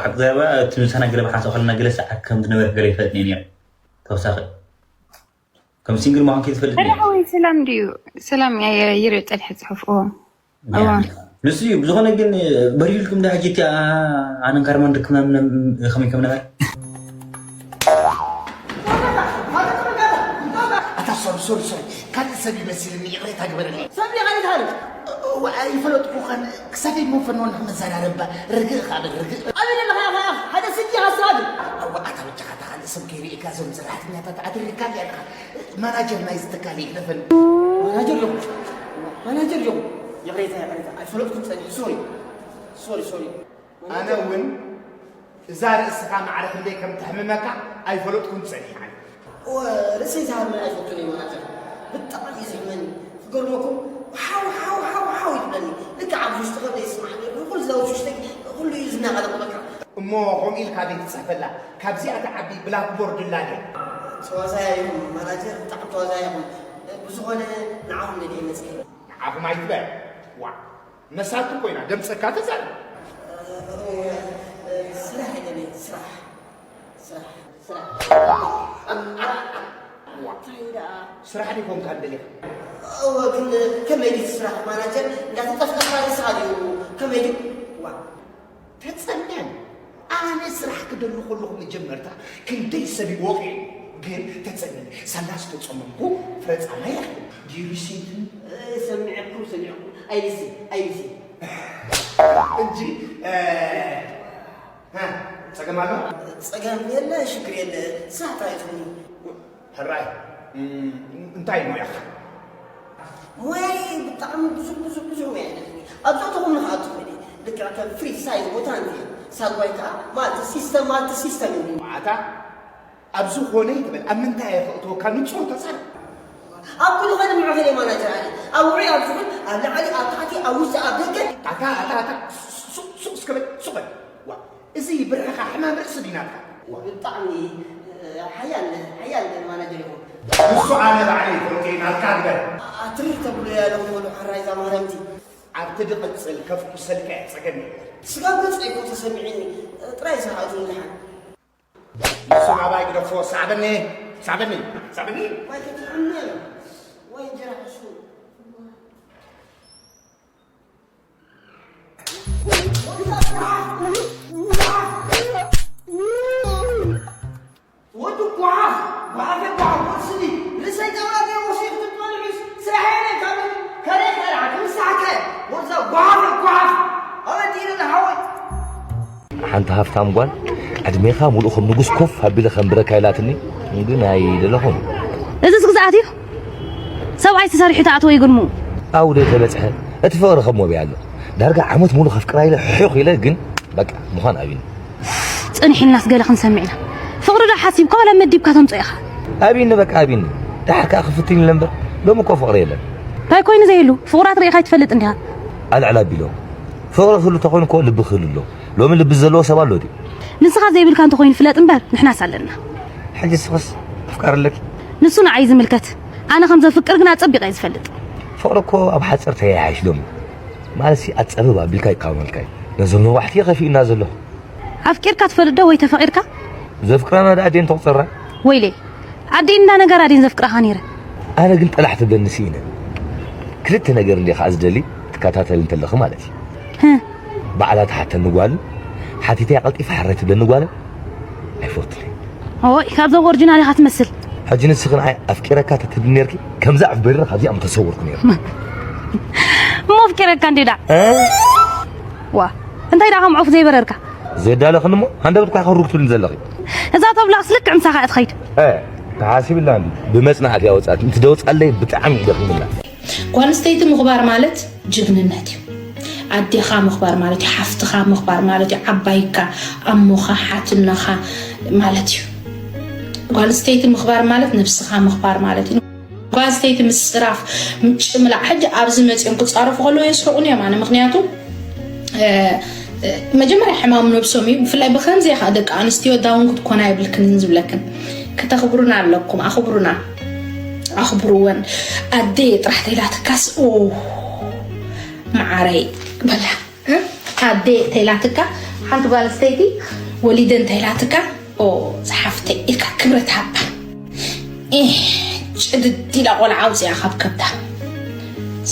ሓቂ ዘረባ እቲ ዝተናገረ ብሓንሳብ ከለና ገለ ሰዓት ከም ዝነበረ ገለ ይፈልጥ ነይሩ ተወሳኺ ከም ሲንግል ምዃንኪ ትፈልጥ ዲኺ? ሰላም ድዩ? ሰላም ይርኢ ጸኒሐ ጽሑፍ። እዎ። እዋ። ንሱ እዩ። ብዝኾነ ግን በሪሁልኩም ዳ ሕጂ እቲ ኣነን ካርማን ርክብና ምነ-፣ ከመይ ከም ነበረ? ኣታ ሶሪ ሶሪ ሶሪ ካልእ ሰብ ይመስልኒ፣ ይቕሬታ ግበረለይ። ሰብ ይቕሬታ ኣለ። እዋ ኣይፈለጥኩኸን። ክሳደይ መንፈኖ ንኽመዘራረባ ርግእ ኻብል ርግእ። ኣበይ ኣለኻ ኢኻ? ሓደ ስጂ ሃሳብ። እዋ ኣታ በጃኻ እታ ካልእ ሰብ ከይርእየካ እዞም ሰራሕተኛታት ኣድሪካ ኣለኻ። ማናጀር ናይዚ ትካል ይግደፈኒ። ማናጀር ዲኹም? ማናጀር ዲኹም? ይቕሬታ ይቕሬታ ኣይፈለጥኩን ጸኒሑ። ሶሪ ሶሪ ሶሪ። ኣነ እውን እዛ ርእስኻ ማዕረ ክንደይ ከም ተሕምመካ ኣይፈለጥኩን ጸኒሓ። እወ፣ ርእሰይ ዝሃመኒ ኣይፈቱን እየ ማናጀር። ብጣዕሚ እዩ ዘሕመኒ። ክገርመኩም፣ ሓው፣ ሓው፣ ሓው፣ ሓው እዩ ዝብለኒ። ልክዕ ኣብዚ ውሽጢ ከብደይ ይስማዓኒ። ኩሉ እዛ ውሽጢ ኩሉ እዩ ዝናቐለቕ በቃ። እሞ ከምኡ ኢልካ ደይ ትጽሕፈላ? ካብዚኣ ትዓቢ ብላክቦርድ ኣላ ድያ? ተዋዛያ ኢኹም ማናጀር፣ ብጣዕሚ ተዋዛያ ኢኹም። ብዝኾነ ንዓኹም ነዲየ መጺኤ። ንዓኹም ኣይትበል። ዋእ፣ መሳቱ ኮይና ደምጸካ ተዛረብ። ስራሕ ይደሊ፣ ስራሕ፣ ስራሕ፣ ስራሕ። እንታይ ደኣ? ስራሕ ደይኮንካ ደሊኻ? እወ፣ ግን ከመይ ድዩ ስራሕ ማናጀር? እንዳተጠፍጠፍካ ንስኻ ድዩ? ከመይ ድዩ? ዋ። ተጸመም። ኣነ ስራሕ ክደሊ ከለኹ መጀመርታ ክንደይ ሰብ ይወቕዕ፣ ግን ተጸመም። ሳላ ዝተጸመምኩ ፍረ ጻማ ይረኽብ። ዲዩ ሪሲት? ሰሚዐኩም፣ ሰሚዐኩም። ኣይልሲ፣ ኣይልሲ። እንጂ፣ እ፣ እ፣ ጸገም ኣሎ? ጸገም የለ፣ ሽግር የለ። ስራሕ ጥራይ ትኹኒ። ሕራይ፣ እም፣ እንታይ ሞያኻ? ሞያይ ብጣዕሚ ብዙሕ፣ ብዙሕ፣ ብዙሕ ሞያ ኣለኒ። ኣብ ዘእተኹኒ ከኣ ትኽእሊ። ልክዕ ከም ፍሪጅ፣ ሳይዝ፣ ቦታንቲ፣ ሳጓይ ከኣ ማልቲ ሲስተም፣ ማልቲ ሲስተም እዩ። ኣታ ኣብ ዝኾነ ይትበል፣ ኣብ ምንታይ እየ ከእትወካ ንጹር ተዛረብ። ኣብ ኩሉ ኸይደ ምዕኸል የማናጀር ኣለ። ኣብ ውዑይ፣ ኣብ ዝኹል፣ ኣብ ላዕሊ፣ ኣብ ታሕቲ፣ ኣብ ውሽጢ፣ ኣብ ደገ። ኣታ፣ ኣታ፣ ኣታ፣ ሱቕ፣ ሱቕ እስከ በል፣ ሱቕ በል። ዋ፣ እዚ ብርዕኻ ሕማም ርእሲ ድዩ ናትካ? ዋ። ብጣዕሚ፣ እ፣ ሓያል፣ ሓያል ማናጀር ኢኹም። ንሱ ኣነ ባዕለይ ይፈልጦ እየ፣ ናትካ ግበር። ኣትርር ተብሎ እያ ለኹም በሉ ሓራይ እዛ ማረምቲ። ኣብቲ ድቕጽል ከፍኩሰልካ እየ፣ ጸገም የለን። ስጋብ ገጽ እኮ ተሰሚዕኒ፣ ጥራይ ስርዓቱ ንድሓን። ንሱ ናባይ ግደፎ፣ ሳዕበኒ፣ ሳዕበኒ፣ ሳዕበኒ። ዋይ ክትሕምም፣ ዋይ እንጀራ ሕሹ። ወዲ ጓሓፍ፣ ጓሓፍ፣ ጓሓፍ፣ ወዲ ስኒ፣ ርእሰይ ጨብራ ገይሩ ወሲኹ ክትበልዑስ ስራሕ የለን፣ ካብ ከሬ ከራ፣ ክምሳሕከ፣ ወዛ ጓሓፍ፣ ጓሓፍ፣ ኣበዲነ ንሓወይ። ሓንቲ ሃፍታም ጓል ዕድሜኻ ሙሉእ ከም ንጉስ ኮፍ ኣቢለ ከንብረካ ኢላትኒ፣ ግን ኣይደለኹን። እዝስ ግዝኣት እዩ። ሰብኣይ ተሰሪሑ ተኣትዎ ይግርሙ። ኣብኡ ደይ ተበጽሐ። እቲ ፍቕሪ ከም ወብያ ኣሎ። ዳርጋ ዓመት ሙሉ ከፍቅራ ኢለ ሕቕ ኢለ፣ ግን በቃ ምዃን ኣብዩኒ። ጽንሕ ኢልናስ ገለ ክንሰምዕ ኢና። ፍቕሪ ዶ ሓሲብካ ዋላ መዲብካ ተምጾ ኢኻ? ኣብዩኒ በቃ ኣብዩኒ። ደሓር ከኣ ክፍትን ኢለ እምበር፣ ሎሚ እኮ ፍቕሪ የለን። እንታይ ኮይኑ ዘይህሉ? ፍቑራት ርኢኻ ኣይትፈልጥን ዲኻ? ኣልዕል ኣቢሎም። ፍቕሪ ክህሉ ተኾይኑ እኮ ልቢ ክህሉ ኣለዎ። ሎሚ ልቢ ዘለዎ ሰብ ኣሎ ድዩ? ንስኻ ዘይብልካ እንተኾይኑ ፍለጥ እምበር ንሕናስ ኣለና። ሕጂ ንስኽስ ኣፍቃሪ ኣለኪ? ንሱ ንዓይ ዝምልከት። ኣነ ከም ዘፍቅር ግን ኣጸቢቐ እየ ዝፈልጥ። ፍቕሪ እኮ ኣብ ሓጽር ተያያሽ ሎሚ። ማለትሲ ኣጸብብ ኣቢልካ ይቃወመልካ እዩ። ነዞም ነዋሕቲ እዩ ከፊኡና ዘሎ። ኣፍቂርካ ትፈልጥ ዶ ወይ ተፈቒርካ? ዘፍቅራና ደኣ ኣዴን ተቑጽራ። ወይለይ፣ ኣዴን እንዳ ነገራ ድየን ዘፍቅራኻ ነይረ? ኣነ ግን ጠላሕ ትብለኒ ስኢነ። ክልተ ነገር እንድየ ከኣ ዝደሊ ትከታተል እንተለኺ ማለት እዩ። ህህ። ባዕላ ትሓተኒ ጓል፣ ሓቲተያ ቀልጢፋ ሕራይ ትብለኒ ጓል ኣይፈቱን እየ። ኦይ፣ ካብዞም ኦሪጂናል ኢኻ ትመስል። ሕጂ ንስኺ ንዓይ ኣፍቂረካ ተትብሊ ነርኪ፣ ከምዛ ዑፍ በሪረ ካብዚኣ ምተሰወርኩ ነይረ። እሞ ኣፍቂረካ እንዴ ዳ? እ? ዋ፣ እንታይ ደኣ ከም ዑፍ ዘይበረርካ? ዘዳለኽን እሞ ሃንደበት ኳ ከሩግ ትብልኒ ዘለኺ። እዛ ተብላኽስ ልክዕ ምሳኻ እያ ትኸይድ። እ፣ ተሓሲብላ እንዲ ብመጽናዕቲ ኣውጻት፣ እንት ደውጻለይ ብጣዕሚ እዩ ደኺምላ። ጓል ኣንስተይቲ ምኽባር ማለት ጅግንነት እዩ። ኣዴኻ ምኽባር ማለት እዩ፣ ሓፍትኻ ምኽባር ማለት እዩ፣ ዓባይካ፣ ኣሞኻ፣ ሓትነኻ ማለት እዩ። ጓል ኣንስተይቲ ምኽባር ማለት ነብስኻ ምኽባር ማለት እዩ። ጓል ኣንስተይቲ ምጽራፍ፣ ምጭምላቕ፣ ሕጂ ኣብዚ መጺኦም ክጻረፉ ከለዉ የስሕቑኒ እዮም ኣነ። ምኽንያቱ፣ እ፣ እ፣ መጀመርያ ሕማም ነብሶም እዩ። ብፍላይ ብኸምዚ ኢኻ ደቂ ኣንስትዮ ዳውን ክትኮና የብልክንን ዝብለክን። ክተኽብሩና ኣለኩም፣ ኣኽብሩና፣ ኣኽብርወን። ኣደ ጥራሕ ተይላትካስ፣ ኦ፣ መዓረይ በላ። እ? ኣደ እንተኢላትካ፣ ሓንቲ ጓል ኣንስተይቲ ወሊደ እንተኢላትካ፣ ኦ፣ ዝሓፍተይ ኢልካ ክብረት ሃባ። ጭድድ ኢላ ቆልዓ ኣውፅኣ ካብ ከብዳ።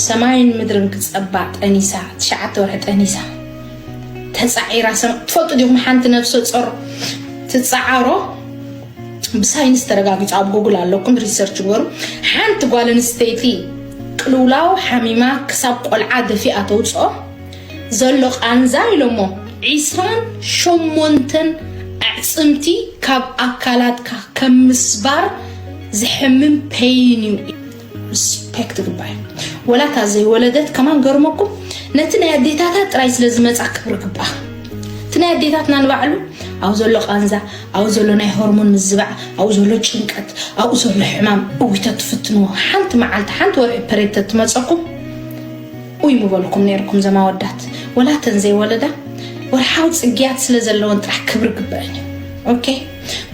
ሰማይን ምድርን ክፀባ ጠኒሳ፣ ትሽዓተ ወርሒ ጠኒሳ ተፃዒራ። ሰም-፣ ትፈልጡ ዲኹም ሓንቲ ነፍሰ ጾር ትፀዓሮ? ብሳይንስ ተረጋጊፁ፣ ኣብ ጉግል ኣለኩም፣ ሪሰርች ግበሩ። ሓንቲ ጓል ኣንስተይቲ ቅልውላው ሓሚማ ክሳብ ቆልዓ ደፊኣ ተውፅኦ ዘሎ ቃንዛ ኢሎሞ፣ ዒስራን ሸሞንተን ኣዕፅምቲ ካብ ኣካላትካ ከም ምስባር ዝሕምም ፔይን እዩ። ሪስፔክት ግባይ። ወላ እታ ዘይወለደት ከማን ገርመኩም፣ ነቲ ናይ ኣዴታታ ጥራይ ስለ ዝመጻ ክብሪ ግባ። እቲ ናይ ኣዴታትና ንባዕሉ ኣብኡ ዘሎ ቃንዛ፣ ኣብኡ ዘሎ ናይ ሆርሞን ምዝባዕ፣ ኣብኡ ዘሎ ጭንቀት፣ ኣብኡ ዘሎ ሕማም እዊተ ትፍትንዎ። ሓንቲ መዓልቲ ሓንቲ ወርሒ ፐሬድ ተትመጸኩም ኡይ ምበልኩም ነይርኩም ዘማወዳት። ወላ እተን ዘይወለዳ ወርሓዊ ጽግያት ስለ ዘለወን ጥራሕ ክብሪ ግበአን እዩ። ኦኬ፣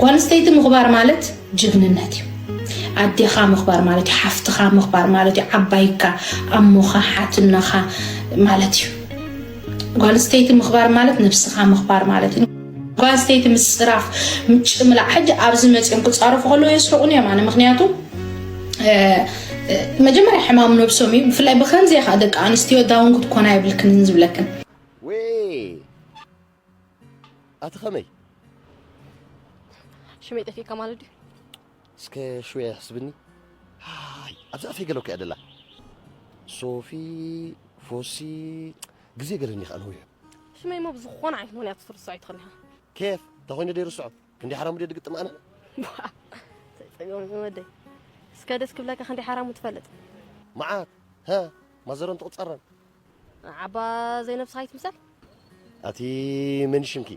ጓል ኣንስተይቲ ምኽባር ማለት ጅግንነት እዩ። ኣዴኻ ምኽባር ማለት እዩ፣ ሓፍትኻ ምኽባር ማለት እዩ፣ ዓባይካ፣ ኣሞኻ፣ ሓትነኻ ማለት እዩ። ጓል ኣንስተይቲ ምኽባር ማለት ነብስኻ ምኽባር ማለት እዩ። ጓል ኣንስተይቲ ምጽራፍ፣ ምጭምላቕ፣ ሕጂ ኣብዚ መጺኦም ክጻረፉ ከለዉ የስሕቑኒ እዮም ኣነ። ምኽንያቱ፣ እ፣ እ፣ መጀመርያ ሕማም ነብሶም እዩ። ብፍላይ ብኸምዚ ኢኻ ደቂ ኣንስትዮ ዳውን ክትኮና የብልክንን ዝብለክን። ወይ ኣቲ ኸመይ? ሽመይ ጠፊእካ ማለት ድዩ? እስከ ሽወይ ኣሕስብኒ። ሃይ፣ ኣብዚ ኣፈይ ገለ እኮ እያ ደላ። ሶፊ፣ ፎሲ፣ ግዜ ገለኒ ኸኣ ነዊሑ። ሽመይ እሞ ብዝኾነ ዓይነት ምኽንያት ክትርስዖ ኣይትኽእልን ኢኻ። ኬፍ፣ እንታይ ኮይኑ ደይርስዖ? ክንደይ ሓራሙ ድየ ድግጥም ኣነ? ጸገም ወደይ። እስከ ደስ ክብለካ ክንደይ ሓራሙ ትፈልጥ? መዓት፣ ሃ፣ ማዘረን ትቕጸረን። ዓባ ዘይነብስኻ ይትምሰል? ኣቲ መን ሽምኪ?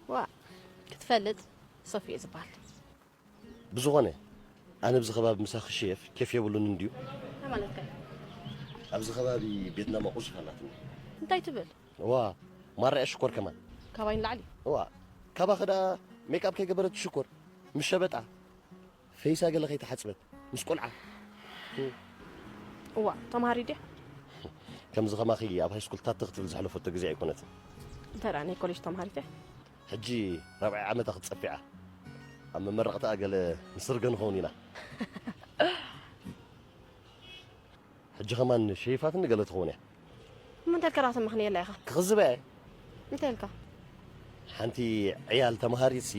ዋ፣ ክትፈልጥ ሶፊ እየ ዝበሃል። ብዝኾነ፣ ኣነ ኣብዚ ከባቢ ምሳኺ ሽየፍ ኬፍ የብሉን እንድዩ። እንታይ ማለትካ እዩ? ኣብዚ ከባቢ ቤትና መቑዝፍ ኣላትኒ። እንታይ ትብል? ዋ፣ ማራ እያ ሽኮር ከማን። ካባይ ንላዕሊ? ዋ፣ ካባኺ ደኣ ሜክኣፕ ከይገበረት ሽኮር። ምስ ሸበጣ። ፈይሳ ገለ ከይተሓጽበት። ምስ ቆልዓ። እዋ፣ ተምሃሪ ድያ? ከምዚ ኸማኺ ኣብ ሃይስኩል ታተ ክትብል ዘሕለፈቶ ግዜ ኣይኮነትን። እንታይ ደኣ ናይ ኮሌጅ ተምሃሪት እያ? ሕጂ ራብዓይ ዓመታ ክትጸፊዓ። ኣብ መመረቕታኣ ገለ ንስርገ ንኸውን ኢና። ሕጂ ኸማን ሸይፋትኒ ገለ ትኸውን እያ። እሞ እንታይ ኢልካ ደኣ ተመኽንየላ ኢኻ? ክኽዝበ እየ። እንታይ ኢልካ? ሓንቲ ዕያል ተምሃሪትሲ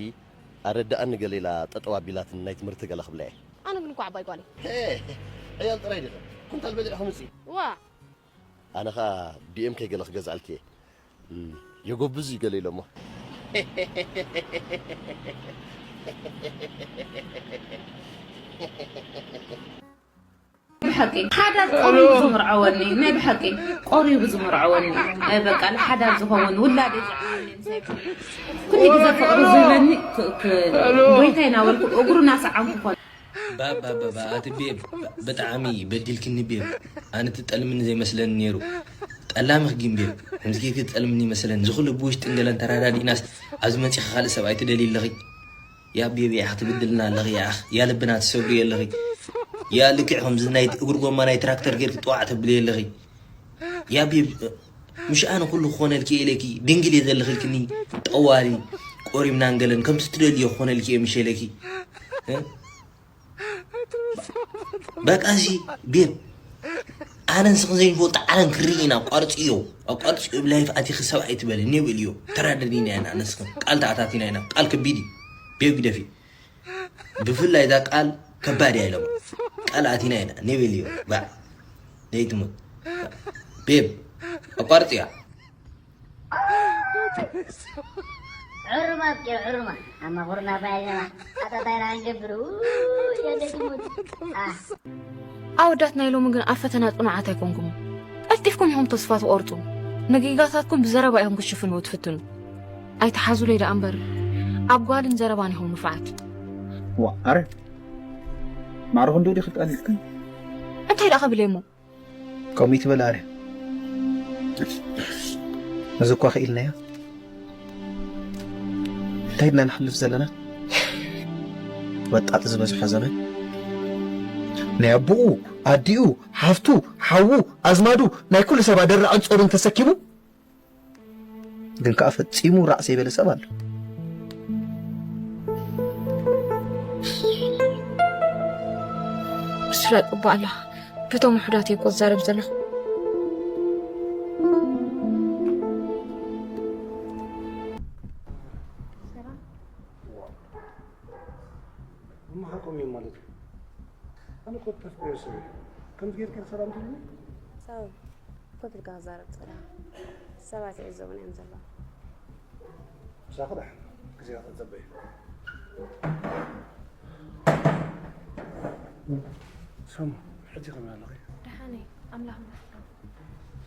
ኣረድኣኒ ገለ ኢላ ጠጠው ኣቢላትኒ ናይ ትምህርቲ ገለ ክብላ እየ። ኣነ ግን እኮ ዓባይ ጓል እየ። ሄ፣ ዕያል ጥራይ ዲኺ? ኩንታል በሊዕኹም እሲ። ዋ፣ ኣነ ኸኣ ቢኤምከይ ገለ ክገዝኣልኪ እየ። እም፣ የጎብዝ እዩ ገለ ኢሎሞ። ብሓቂ ሓዳር ቆሪቡ ዝምርዐወኒ፣ ናይ ብሓቂ ቆሪቡ ዝምርዐወኒ። እ፣ በቃ ንሓዳር ዝኸውን ውላደይ ዝዓብየኒ ምሳይ ኩሉ ግዜ ፍቕሪ ዝህበኒ ክ- ክ- ጎይታይ እናበልኩ እግሩ እናሰዓምኩ ኮነ። ባባባባ ኣቲ ቤብ፣ ብጣዕሚ በዲልክኒ ቤብ። ኣነ ትጠልምኒ ዘይመስለኒ ነይሩ። ጠላምኽ ግን ቤብ፣ ከምዚ ጌርኪ ትጠልምኒ ይመስለኒ። እዚ ኩሉ ብውሽጥን ገለን ተራዳዲእናስ ኣብዚ መጺኺ ካልእ ሰብኣይ ትደልዪ ኣለኺ? ያ ቤብ ያኽ ትብድልና ኣለኺ ያኽ፣ ያ ልብና ትሰብርዮ ኣለኺ። ያ ልክዕ ከምዚ ናይ እግሪ ጎማ ናይ ትራክተር ጌርኪ ጥዋዕ ተብልዮ ኣለኺ። ያ ቤብ፣ ምሽ ኣነ ኩሉ ክኾነልኪ እየ ኢለኪ ድንግል እየ ዘለኺ ኢልክኒ ጠዋሊ ቆሪምናን ገለን ከምቲ ትደልዮ ክኾነልኪ እየ ምሽ ኢለኪ። እ? በቃ ሲ ቤብ፣ ኣነ ንስኽን ዘይንፈልጦ ዓለም ክርኢ ኢና። ኣቋርፅዮ፣ ኣቋርፅዮ። ብላይፍ ኣቲኺ ሰብኣይ ትበሊ ኔብል እዮ። ተራደዲና ኢና ንስኽን ቃል ተኣታቲና ኢና። ቃል ከቢድ እዩ። ቤብ ግደፊ። ብፍላይ እዛ ቃል ከባድ እያ ኢሎም ቃል ኣቲና ኢና። ኔብል እዮ። ባዕ ዘይትሞት ቤብ፣ ኣቋርፅያ። ዕሩማት ጌር ዕሩማ ኣማኹርና ባይና ኣጣጣይና ክንገብር የደግሙት። ኣወዳት ናይ ሎሚ ግን ኣብ ፈተና ጽኑዓት ኣይኮንኩምን። ቀልጢፍኩም ኢኹም ተስፋ ትቖርጹ። ንጌጋታትኩም ብዘረባ ኢኹም ክትሽፍንዎ ትፍትኑ። ኣይትሓዙለይ ደኣ እምበር ኣብ ጓልን ዘረባን ኢኹም ንፉዓት። ዋ ኣረ ማዕረ ክንድኡ ዲኺ ቀሊልክን? እንታይ ደኣ ክብል እየ እሞ? ከምኡ ይትበል ኣረ። እዚ እኳ ክኢልናዮ። እንታይ ድና ንሓልፍ ዘለና? ወጣጥ ዝበዝሖ ዘመን ናይ ኣቦኡ፣ ኣዲኡ፣ ሓፍቱ፣ ሓዉ፣ ኣዝማዱ፣ ናይ ኩሉ ሰብ ኣደራዕን ጾርን ተሰኪሙ ግን ከኣ ፈጺሙ ራዕ ዘይበለ ሰብ ኣሎ። ትፍለጥ እባ ኣለኻ። በቶም ውሑዳት እየ እኮ ዝዛረብ ዘለኹ። እሞ ሓቆም እዮም ማለት እዩ። ኣነ እኮ ተፍቅዮ ሰብ እየ። ከምዚ ጌርካ ሰላም ትብሉኒ? ሳውል፣ ኮፍ ኢልካ ክዛረብ ጸላእ። ሰባት ይዕዘቡና እዮም ዘለዉ። ምሳኺ ደሓን ግዜኻ ተጸበዩ። ሰሙ፣ ሕጂ ከመይ ኣለኺ? ደሓን እየ፣ ኣምላኽ ይመስገን።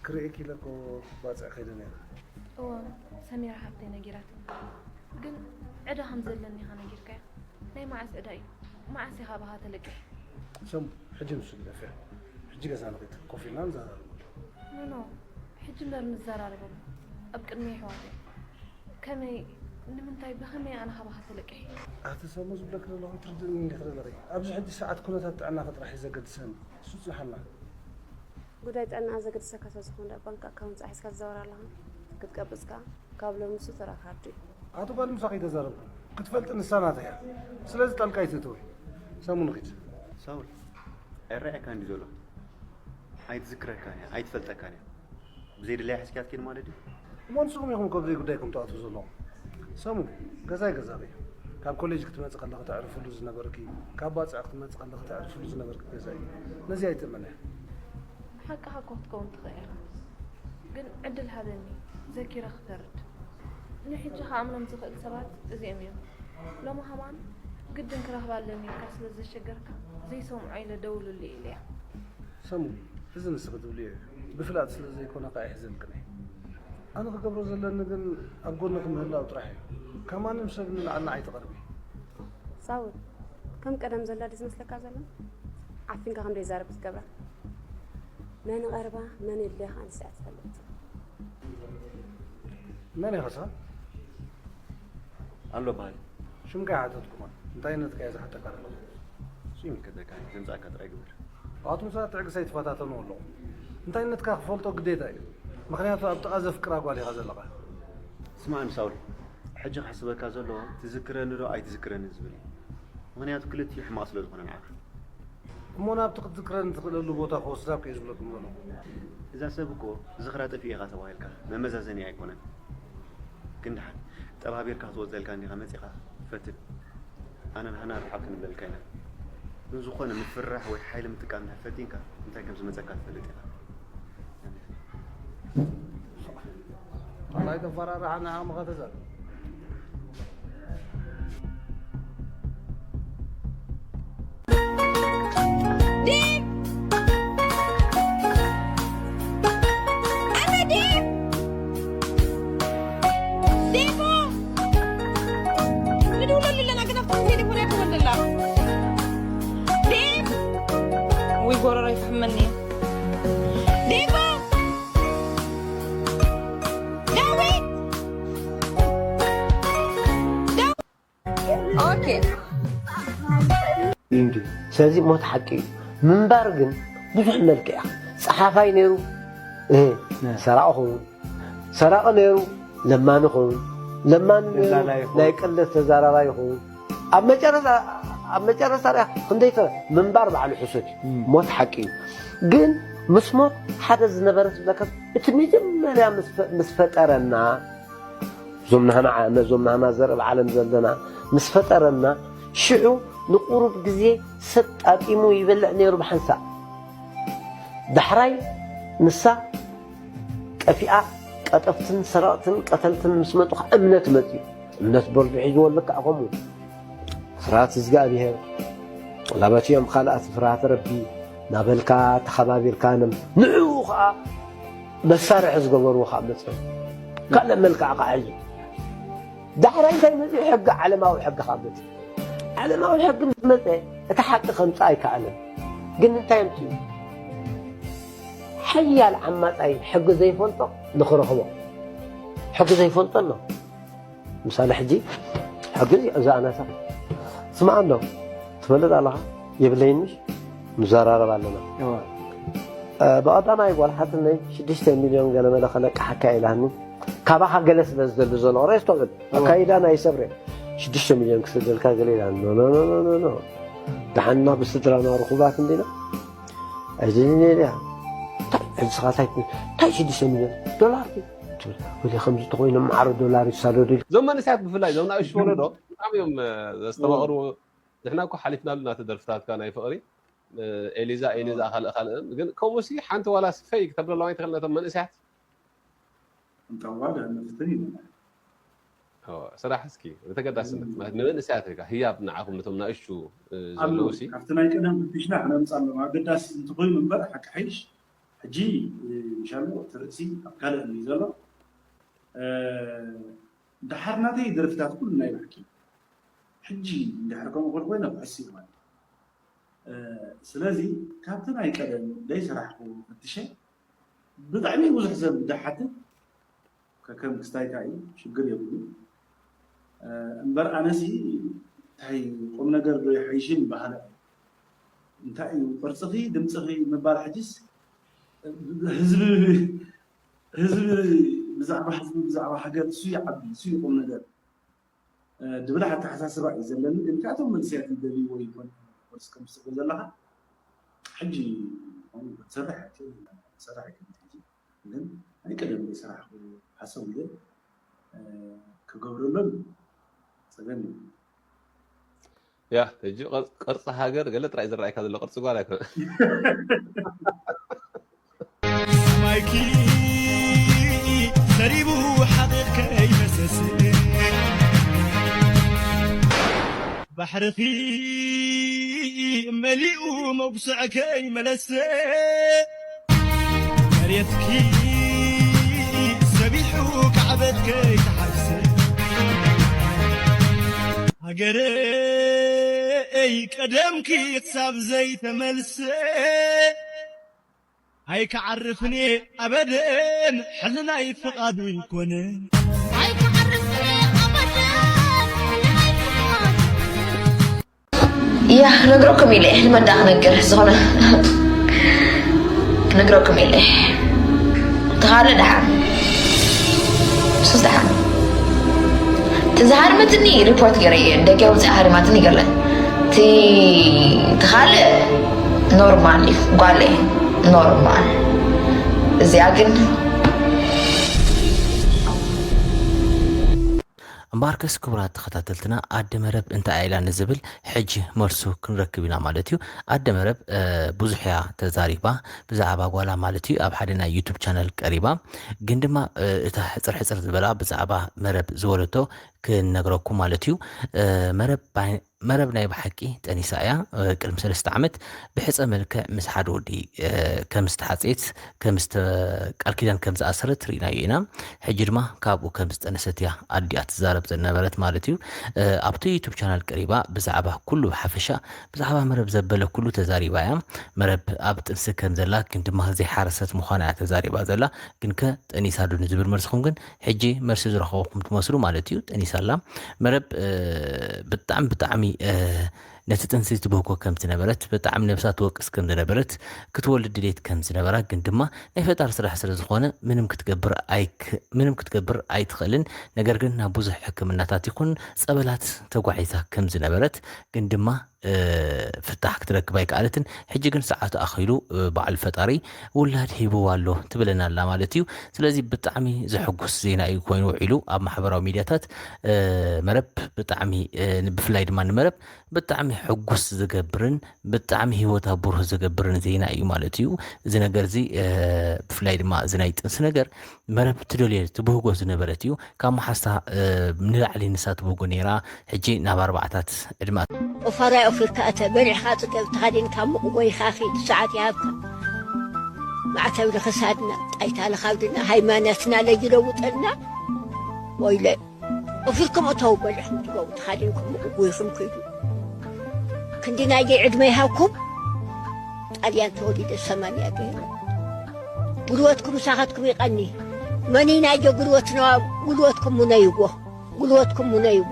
ክርእየኪ ኢለ እኮ ባጽዕ ከይደ ነይረ። እወ፣ ሰሚራ ሓፍተይ ነጊራትኒ። ግን ዕዳ ከም ዘለኒ ኢኻ ነጊርካያ። ናይ መዓስ ዕዳ እዩ? መዓስ ኢኻ ብኻ ተለቂሕ? ሰሙ፣ ሕጂ ንሱ ግደፍያ። ሕጂ ገዛ ንኺድ፣ ኮፍ ኢልና ንዘራረበሉ። ኖኖ፣ ሕጂ እምበር ንዘራረበሉ። ኣብ ቅድሚ ኣሕዋተይ። ከመይ፣ ንምንታይ፣ ብኸመይ ኣነ ካባኻ ተለቂሐ? ኣቲ ሰሙ ዝብለኪ ዘለኹ ኣይትርድእኒ እንዲኺ ዘለኺ። ኣብዚ ሕጂ ሰዓት ኩነታት ጥዕናኺ ጥራሕ እዩ ዘገድሰኒ። እሱ ጽንሓና። ጉዳይ ጥዕና ዘገድሰካ ተዝኾን ደኣ ባንክ ኣካውንት ሒዝካ ትዘውር ኣለኻ። ክትቀብጽ ከኣ ካብ ሎሚ ንሱ ተራ ካርድ እዩ። ኣቲ ጓል ምሳኺ ኣይተዛረብኩን። ክትፈልጢ ንሳ ናተይ እያ። ስለዚ ጣልቃ ኣይትእትዊ። ሰሙ ንኺድ። ሳውል፣ ኣይረኣየካን ድዩ ዘሎ? ኣይትዝክረካን እያ፣ ኣይትፈልጠካን እያ። ብዘይ ድላያ ሒዝካያ ትከይድ ማለት ድዩ? እሞ ንስኹም ኢኹም እኮ ብዘይ ጉዳይኩም ትኣትዉ ዘለኹም። ሰሙ፣ ገዛይ ገዛኺ እዩ። ካብ ኮሌጅ ክትመጺ ከለኺ ተዕርፍሉ ዝነበርኪ፣ ካብ ባጽዕ ክትመጺ ከለኺ ተዕርፍሉ ዝነበርኪ ገዛ እዩ። ነዚ ኣይትእመንያ። ሓቅኻ እኮ ክትከውን ትኽእል ኢኻ። ግን ዕድል ሃበኒ፣ ዘኪረ ክፈርድ። ንሕጂ ክኣምኖም ዝኽእል ሰባት እዚኦም እዮም። ሎሚ ከማን ግድን ክረኽባ ኣለኒ ኢልካ ስለ ዘሸገርካ፣ ዘይሰምዖ ኢለ ደውልሉ ኢለያ። ሰሙ፣ እዚ ንስኺ ትብልዮ እዩ። ብፍላጥ ስለ ዘይኮነ ከኣ ኣይሕዘልክን እየ። ኣነ ክገብሮ ዘለኒ ግን ኣብ ጎንኺ ምህላው ጥራሕ እዩ። ካብ ማንም ሰብ ንላዕሊ ንዓይ ትቐርቢ። ሳውል፣ ከም ቀደም ዘላ ድዩ ዝመስለካ ዘሎ? ዓፊንካ ከም ዘይዛረብ ትገብራ። መን ይቐርባ፣ መን የድልያ ከኣ ንሳ እያ ትፈልጥ። መን ኢኻ ንስኻ? ኣሎ በሃል። ሽምካ ኣይሓተትኩኻን። እንታይነትካ እየ ዝሓተካ ዘለኹ። እሱ ይምልከተካ፣ ዘምጻእካ ጥራይ ግበር። ኣቱም ሰባት ትዕግስ ኣይትፈታተኑ ኣለኹም። እንታይነትካ ክፈልጦ ግዴታ እዩ። ምኽንያቱ ኣብ ጥቓ ዘፍቅራ ጓል ኢኻ ዘለኻ። ስማዕኒ ሳውል፣ ሕጂ ከሕስበካ ዘለዎ ትዝክረኒ ዶ ኣይትዝክረኒ ዝብል እዩ። ምኽንያቱ ክልቲኡ ሕማቕ ስለ ዝኾነ ንዓኻ። እሞ ናብቲ ክትዝክረኒ ትኽእለሉ ቦታ ክወስዳካ እየ ዝብለኩም ዘለኹ። እዛ ሰብ እኮ ዝኽራ ጠፊኡ ኢኻ ተባሂልካ መመዛዘኒ ኣይኮነን። ግን ደሓን ጠባቢርካ ክትወፀልካ እንዲኻ መፂኻ ፈትን። ኣነን ሃና ርሓቕ ክንብለልካ ኢና። ግን ዝኾነ ምፍርራሕ ወይ ሓይሊ ምጥቃም እንድሕር ፈቲንካ እንታይ ከም ዝመፀካ ትፈልጥ ኢኻ። ኣላይ ተፈራርሓ ንዓቕምኻ ተዛረብ። ዴቭ! ኣታ ዴቭ! ዴቮ! ንድውለሉ ኣለና፣ ግን ኣብታ ቴሌፎን ኣይኮነን ዘላ። ዴቭ! ውይ፣ ጎረሮ ይፍሕመኒ። ዴቮ! ዳዊት! ኦኬ። ስለዚ ሞት ሓቂ እዩ። ምንባር ግን ብዙሕ መልክዕ እያ። ጸሓፋይ ነይሩ፣ እህ፣ ሰራቒ ኸውን። ሰራቒ ነይሩ፣ ለማኒ ኸውን። ለማኒ ነይሩ፣ ደላላይ ኸውን። ናይ ቅለት ተዛራባይ ኸውን። ኣብ መጨረሻ ኣብ መጨረሻ ርያ ክንደይ ተ ምንባር ባዕሉ ሕሱድ እዩ። እም። ሞት ሓቂ እዩ። ግን ምስ ሞት ሓደ ዝነበረ ዝብለካ እቲ መጀመርያ ምስ ፈ- ምስ ፈጠረና እዞም ናህና ዓ- ነዞም ናህና ዘርኢ ዓለም ዘለና ምስ ፈጠረና ሽዑ ንቁሩብ ግዜ ሰብ ጣጢሙ ይበልዕ ነይሩ ብሓንሳእ። ዳሕራይ ንሳ ጠፊኣ ቀጠፍትን ሰረቕትን ቀተልትን ምስ መጡ ከዓ እምነት መፅዩ። እምነት በርዱ ሒዝዎ ልክዕ ከምኡ ፍርሃት እግዚኣብሔር ላበት እዮም ካልኣት ፍርሃት ረቢ ናበልካ ተኸባቢርካ ንም ንዕኡ ከዓ መሳርሒ ዝገበርዎ ከዓ መፅኦም ካልእ መልክዕ ከዓ እዩ። ዳሕራይ እንታይ መፅኡ? ሕጊ ዓለማዊ ሕጊ ከዓ መፅኡ። ዓለማዊ ሕጊ ምስ መፀ እቲ ሓቂ ከምፅእ ኣይከኣለን። ግን እንታይ ኣምፅኡ? ሓያል ዓማፃይ ሕጊ ዘይፈልጦ ንኽረኽቦ ሕጊ ዘይፈልጦ ኣሎ። ምሳሌ ሕጂ ሕጊ እዚ እዛ ኣናሳ ስማዕ ኣሎ ትፈልጥ ኣለኻ የብለይን ምሽ ንዘራረብ ኣለና። ብቐዳማይ ጓል ሓትነይ ሽዱሽተ ሚልዮን ገለመለ ከለቅሓካ ኢላኒ። ካባኻ ገለ ስለ ዝደሊ ዘሎ ሬስቶብል ኣካይዳ ናይ ሰብ ሬ ሽዱሽተ ሚልዮን ክስደልካ ገለ ኢላ ኖ ኖ ኖ ኖ ኖ ኖ ደሓንና ብስድራና ርኹባት እንዲና ኣይደልን እየ። እንታይ ሕጂ ስኻ እንታይ እንታይ ሽዱሽተ ሚልዮን ዶላር ድዩ? ትብል። ወይለ ከምዚ ተኾይኖም ማዕረ ዶላር ይሳደዱ። እዞም መንእሰያት ብፍላይ እዞም ንኣሽቱ ወለዶ ብጣዕሚ እዮም ዘስተማቕሩ። ንሕና እኮ ሓሊፍናሉ ናተ ደርፍታትካ ናይ ፍቕሪ ኤሊዛ ኤሊዛ ካልእ ካልእ ግን ከምኡ ሲ ሓንቲ ዋላ ፈይ ክተብለሎም ኣይትኽእል ነቶም መንእሰያት። እንተዋ ደህንነትን ይበላል። ስራሕ እስኪ ንተገዳስነት ማለት ንመንእሰያት ኢልካ ህያብ ንዓኹም ነቶም ናእሽቱ ዘለዉ ሲ ካብቲ ናይ ቀደም ፍትሽና ክነምፃሎም ኣገዳሲ እንትኮይኑ እምበር ሓቂ ሓይሽ ሕጂ ሻሎ እቲ ርእሲ ኣብ ካልእ እዩ ዘሎ። ደሓር ናተይ ደርፍታት ኩሉ ናይ ብሓቂ ሕጂ እንድሕር ከምኡ ክብል ኮይነ ክሕስ እዩ ማለት። ስለዚ ካብቲ ናይ ቀደም ዘይሰራሕኩ ፈትሸ ብጣዕሚ ብዙሕ ሰብ ዝሓትት ከከም ክስታይካ እዩ ሽግር የብሉ። እምበር ኣነሲ እንታይ ቁም ነገር ዶ ይሓይሽን ይበሃለ እንታይ እዩ ቅርፅኺ ድምፅኺ ምባል ሕጅስ ህዝቢ ህዝቢ ብዛዕባ ህዝቢ ብዛዕባ ሃገር እሱ ይዓቢ እሱ ይቁም ነገር ድብል ኣተሓሳስባ እዩ ዘለኒ። ግን ካብቶም መንእሰያት ይደልይዎ ይኮን ወይስ ከም ትፅበ ዘለኻ ሕጂ ትሰርሕ ትሰርሕ ግን ናይ ቀደም ዝሰራሕኩ ሓሰብ ኢለ ክገብረሎም ፀገም እዩ። ያ ሕጂ ቅርፂ ሃገር ገለ ጥራይ ዝረኣይካ ዘሎ ቅርፂ ጓል ኣይኮነ ማይኪ ሰሪቡ ሓቕቕ ከይፈሰስ ባሕርኺ መሊኡ መጉስዕ ከይመለሰ መሬትኪ ሰቢሑ ካዕበት ከይተሓፍሰ ሃገረይ ቀደምኪ ክሳብ ዘይተመልሰ ኣይክዓርፍን እየ ኣበደን ሕልናይ ፍቓዱ ይኮነ ኣይክዓርፍን እየ ኣበደን ሕልናይ ፍቓዱ እያ ክነግረኩም ኢለ እየ ንመን ደኣ ክነግር ዝኾነ ክነግረኩም ኢለ እየ ተኻለ ደሓን ሱስ ደሓን እቲ ዝሃርመትኒ ሪፖርት ገይረ እየ ደገ ውፅእ ሃሪማትኒ ገለ እቲ ተኻለ ኖርማል እዩ ጓለ ኖርማል እዚኣ ግን እምበኣርከስ ክቡራት ተኸታተልትና ኣደ መረብ እንታይ ኢላ ንዝብል ሕጂ መልሱ ክንረክብ ኢና ማለት እዩ። ኣደ መረብ ብዙሕ እያ ተዛሪባ ብዛዕባ ጓላ ማለት እዩ ኣብ ሓደ ናይ ዩቱብ ቻነል ቀሪባ ግን ድማ እታ ሕፅር ሕፅር ዝበላ ብዛዕባ መረብ ዝወለቶ ክነግረኩም ማለት እዩ። መረብ መረብ ናይ ብሓቂ ጠኒሳ እያ። ቅድሚ ሰለስተ ዓመት ብሕፀ መልክዕ ምስ ሓደ ወዲ ከም ዝተሓፀየት ከም ቃል ኪዳን ከም ዝኣሰረት ርኢናዮ ኢና። ሕጂ ድማ ካብኡ ከም ዝጠነሰት እያ ኣዲኣ ትዛረብ ዝነበረት ማለት እዩ። ኣብቲ ዩቱብ ቻናል ቀሪባ ብዛዕባ ኩሉ ብሓፈሻ ብዛዕባ መረብ ዘበለ ኩሉ ተዛሪባ እያ። መረብ ኣብ ጥንሲ ከም ዘላ ግን ድማ ዘይሓረሰት ምዃና እያ ተዛሪባ ዘላ። ግን ከ ጠኒሳ ዶ ንዝብል መልስኹም ግን ሕጂ መልሲ ዝረኸበኩም ትመስሉ ማለት እዩ። ጠኒሳ ኣላ። መረብ ብጣዕሚ ብጣዕሚ ነቲ ጥንሲ ትብህጎ ከም ዝነበረት ብጣዕሚ ነብሳ ትወቅስ ከም ዝነበረት ክትወልድ ድሌት ከም ዝነበራ ግን ድማ ናይ ፈጣሪ ስራሕ ስለ ዝኾነ ምንም ክትገብር ኣይክ ምንም ክትገብር ኣይትኽእልን ነገር ግን ናብ ብዙሕ ሕክምናታት ይኹን ጸበላት ተጓዒዛ ከም ዝነበረት ግን ድማ ፍታሕ ክትረክብ ኣይከኣለትን ሕጂ ግን ሰዓቱ ኣኺሉ በዓል ፈጣሪ ውላድ ሂብዋ ኣሎ ትብለና ኣላ ማለት እዩ ስለዚ ብጣዕሚ ዘሐጉስ ዜና እዩ ኮይኑ ውዒሉ ኣብ ማሕበራዊ ሚድያታት መረብ ብጣዕሚ ብፍላይ ድማ ንመረብ ብጣዕሚ ሕጉስ ዝገብርን ብጣዕሚ ሂወታ ብሩህ ዝገብርን ዜና እዩ ማለት እዩ። እዚ ነገር እዚ ብፍላይ ድማ እዚ ናይ ጥንሲ ነገር መረብ ትደልዮ ትብህጎ ዝነበረት እዩ። ካብ መሓዝታ ንላዕሊ ንሳ ትብህጎ ነይራ። ሕጂ ናብ ኣርባዕታት ዕድመ ኦፋራይ ኦፊርካ እተ በሊዕኻ ጽገብ ተኸዲንካ ሙቕ ጎይኻ ኺድ ሰዓት ይሃብካ። ማዕተብ ንኽሳድና ጣይታ ንኻብድና ሃይማኖትና ለይለውጠልና ወይለ ኦፊርኩም እተው በሊዕኹም ትገቡ ተኻዲንኩም ምቕጉይኹም ክይዱ ክንዲ ናይገይ ዕድመ ይሃብኩም ጣልያን ተወሊደ ሰማንያ ገይረ ጉልበትኩም ምሳኻትኩም ይቐኒ መኒ ናይገ ጉልበትና ጉልበትኩም ሙነይዎ ጉልበትኩም ሙነይዎ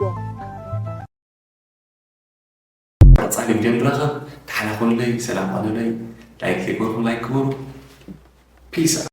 ቀጻሊ ቪድዮ ንራኸብ። ደሓና ኩኑለይ፣ ሰላም ዋሉለይ። ላይክ ዘይገበርኩም ላይክ ግበሩ። ፒስ።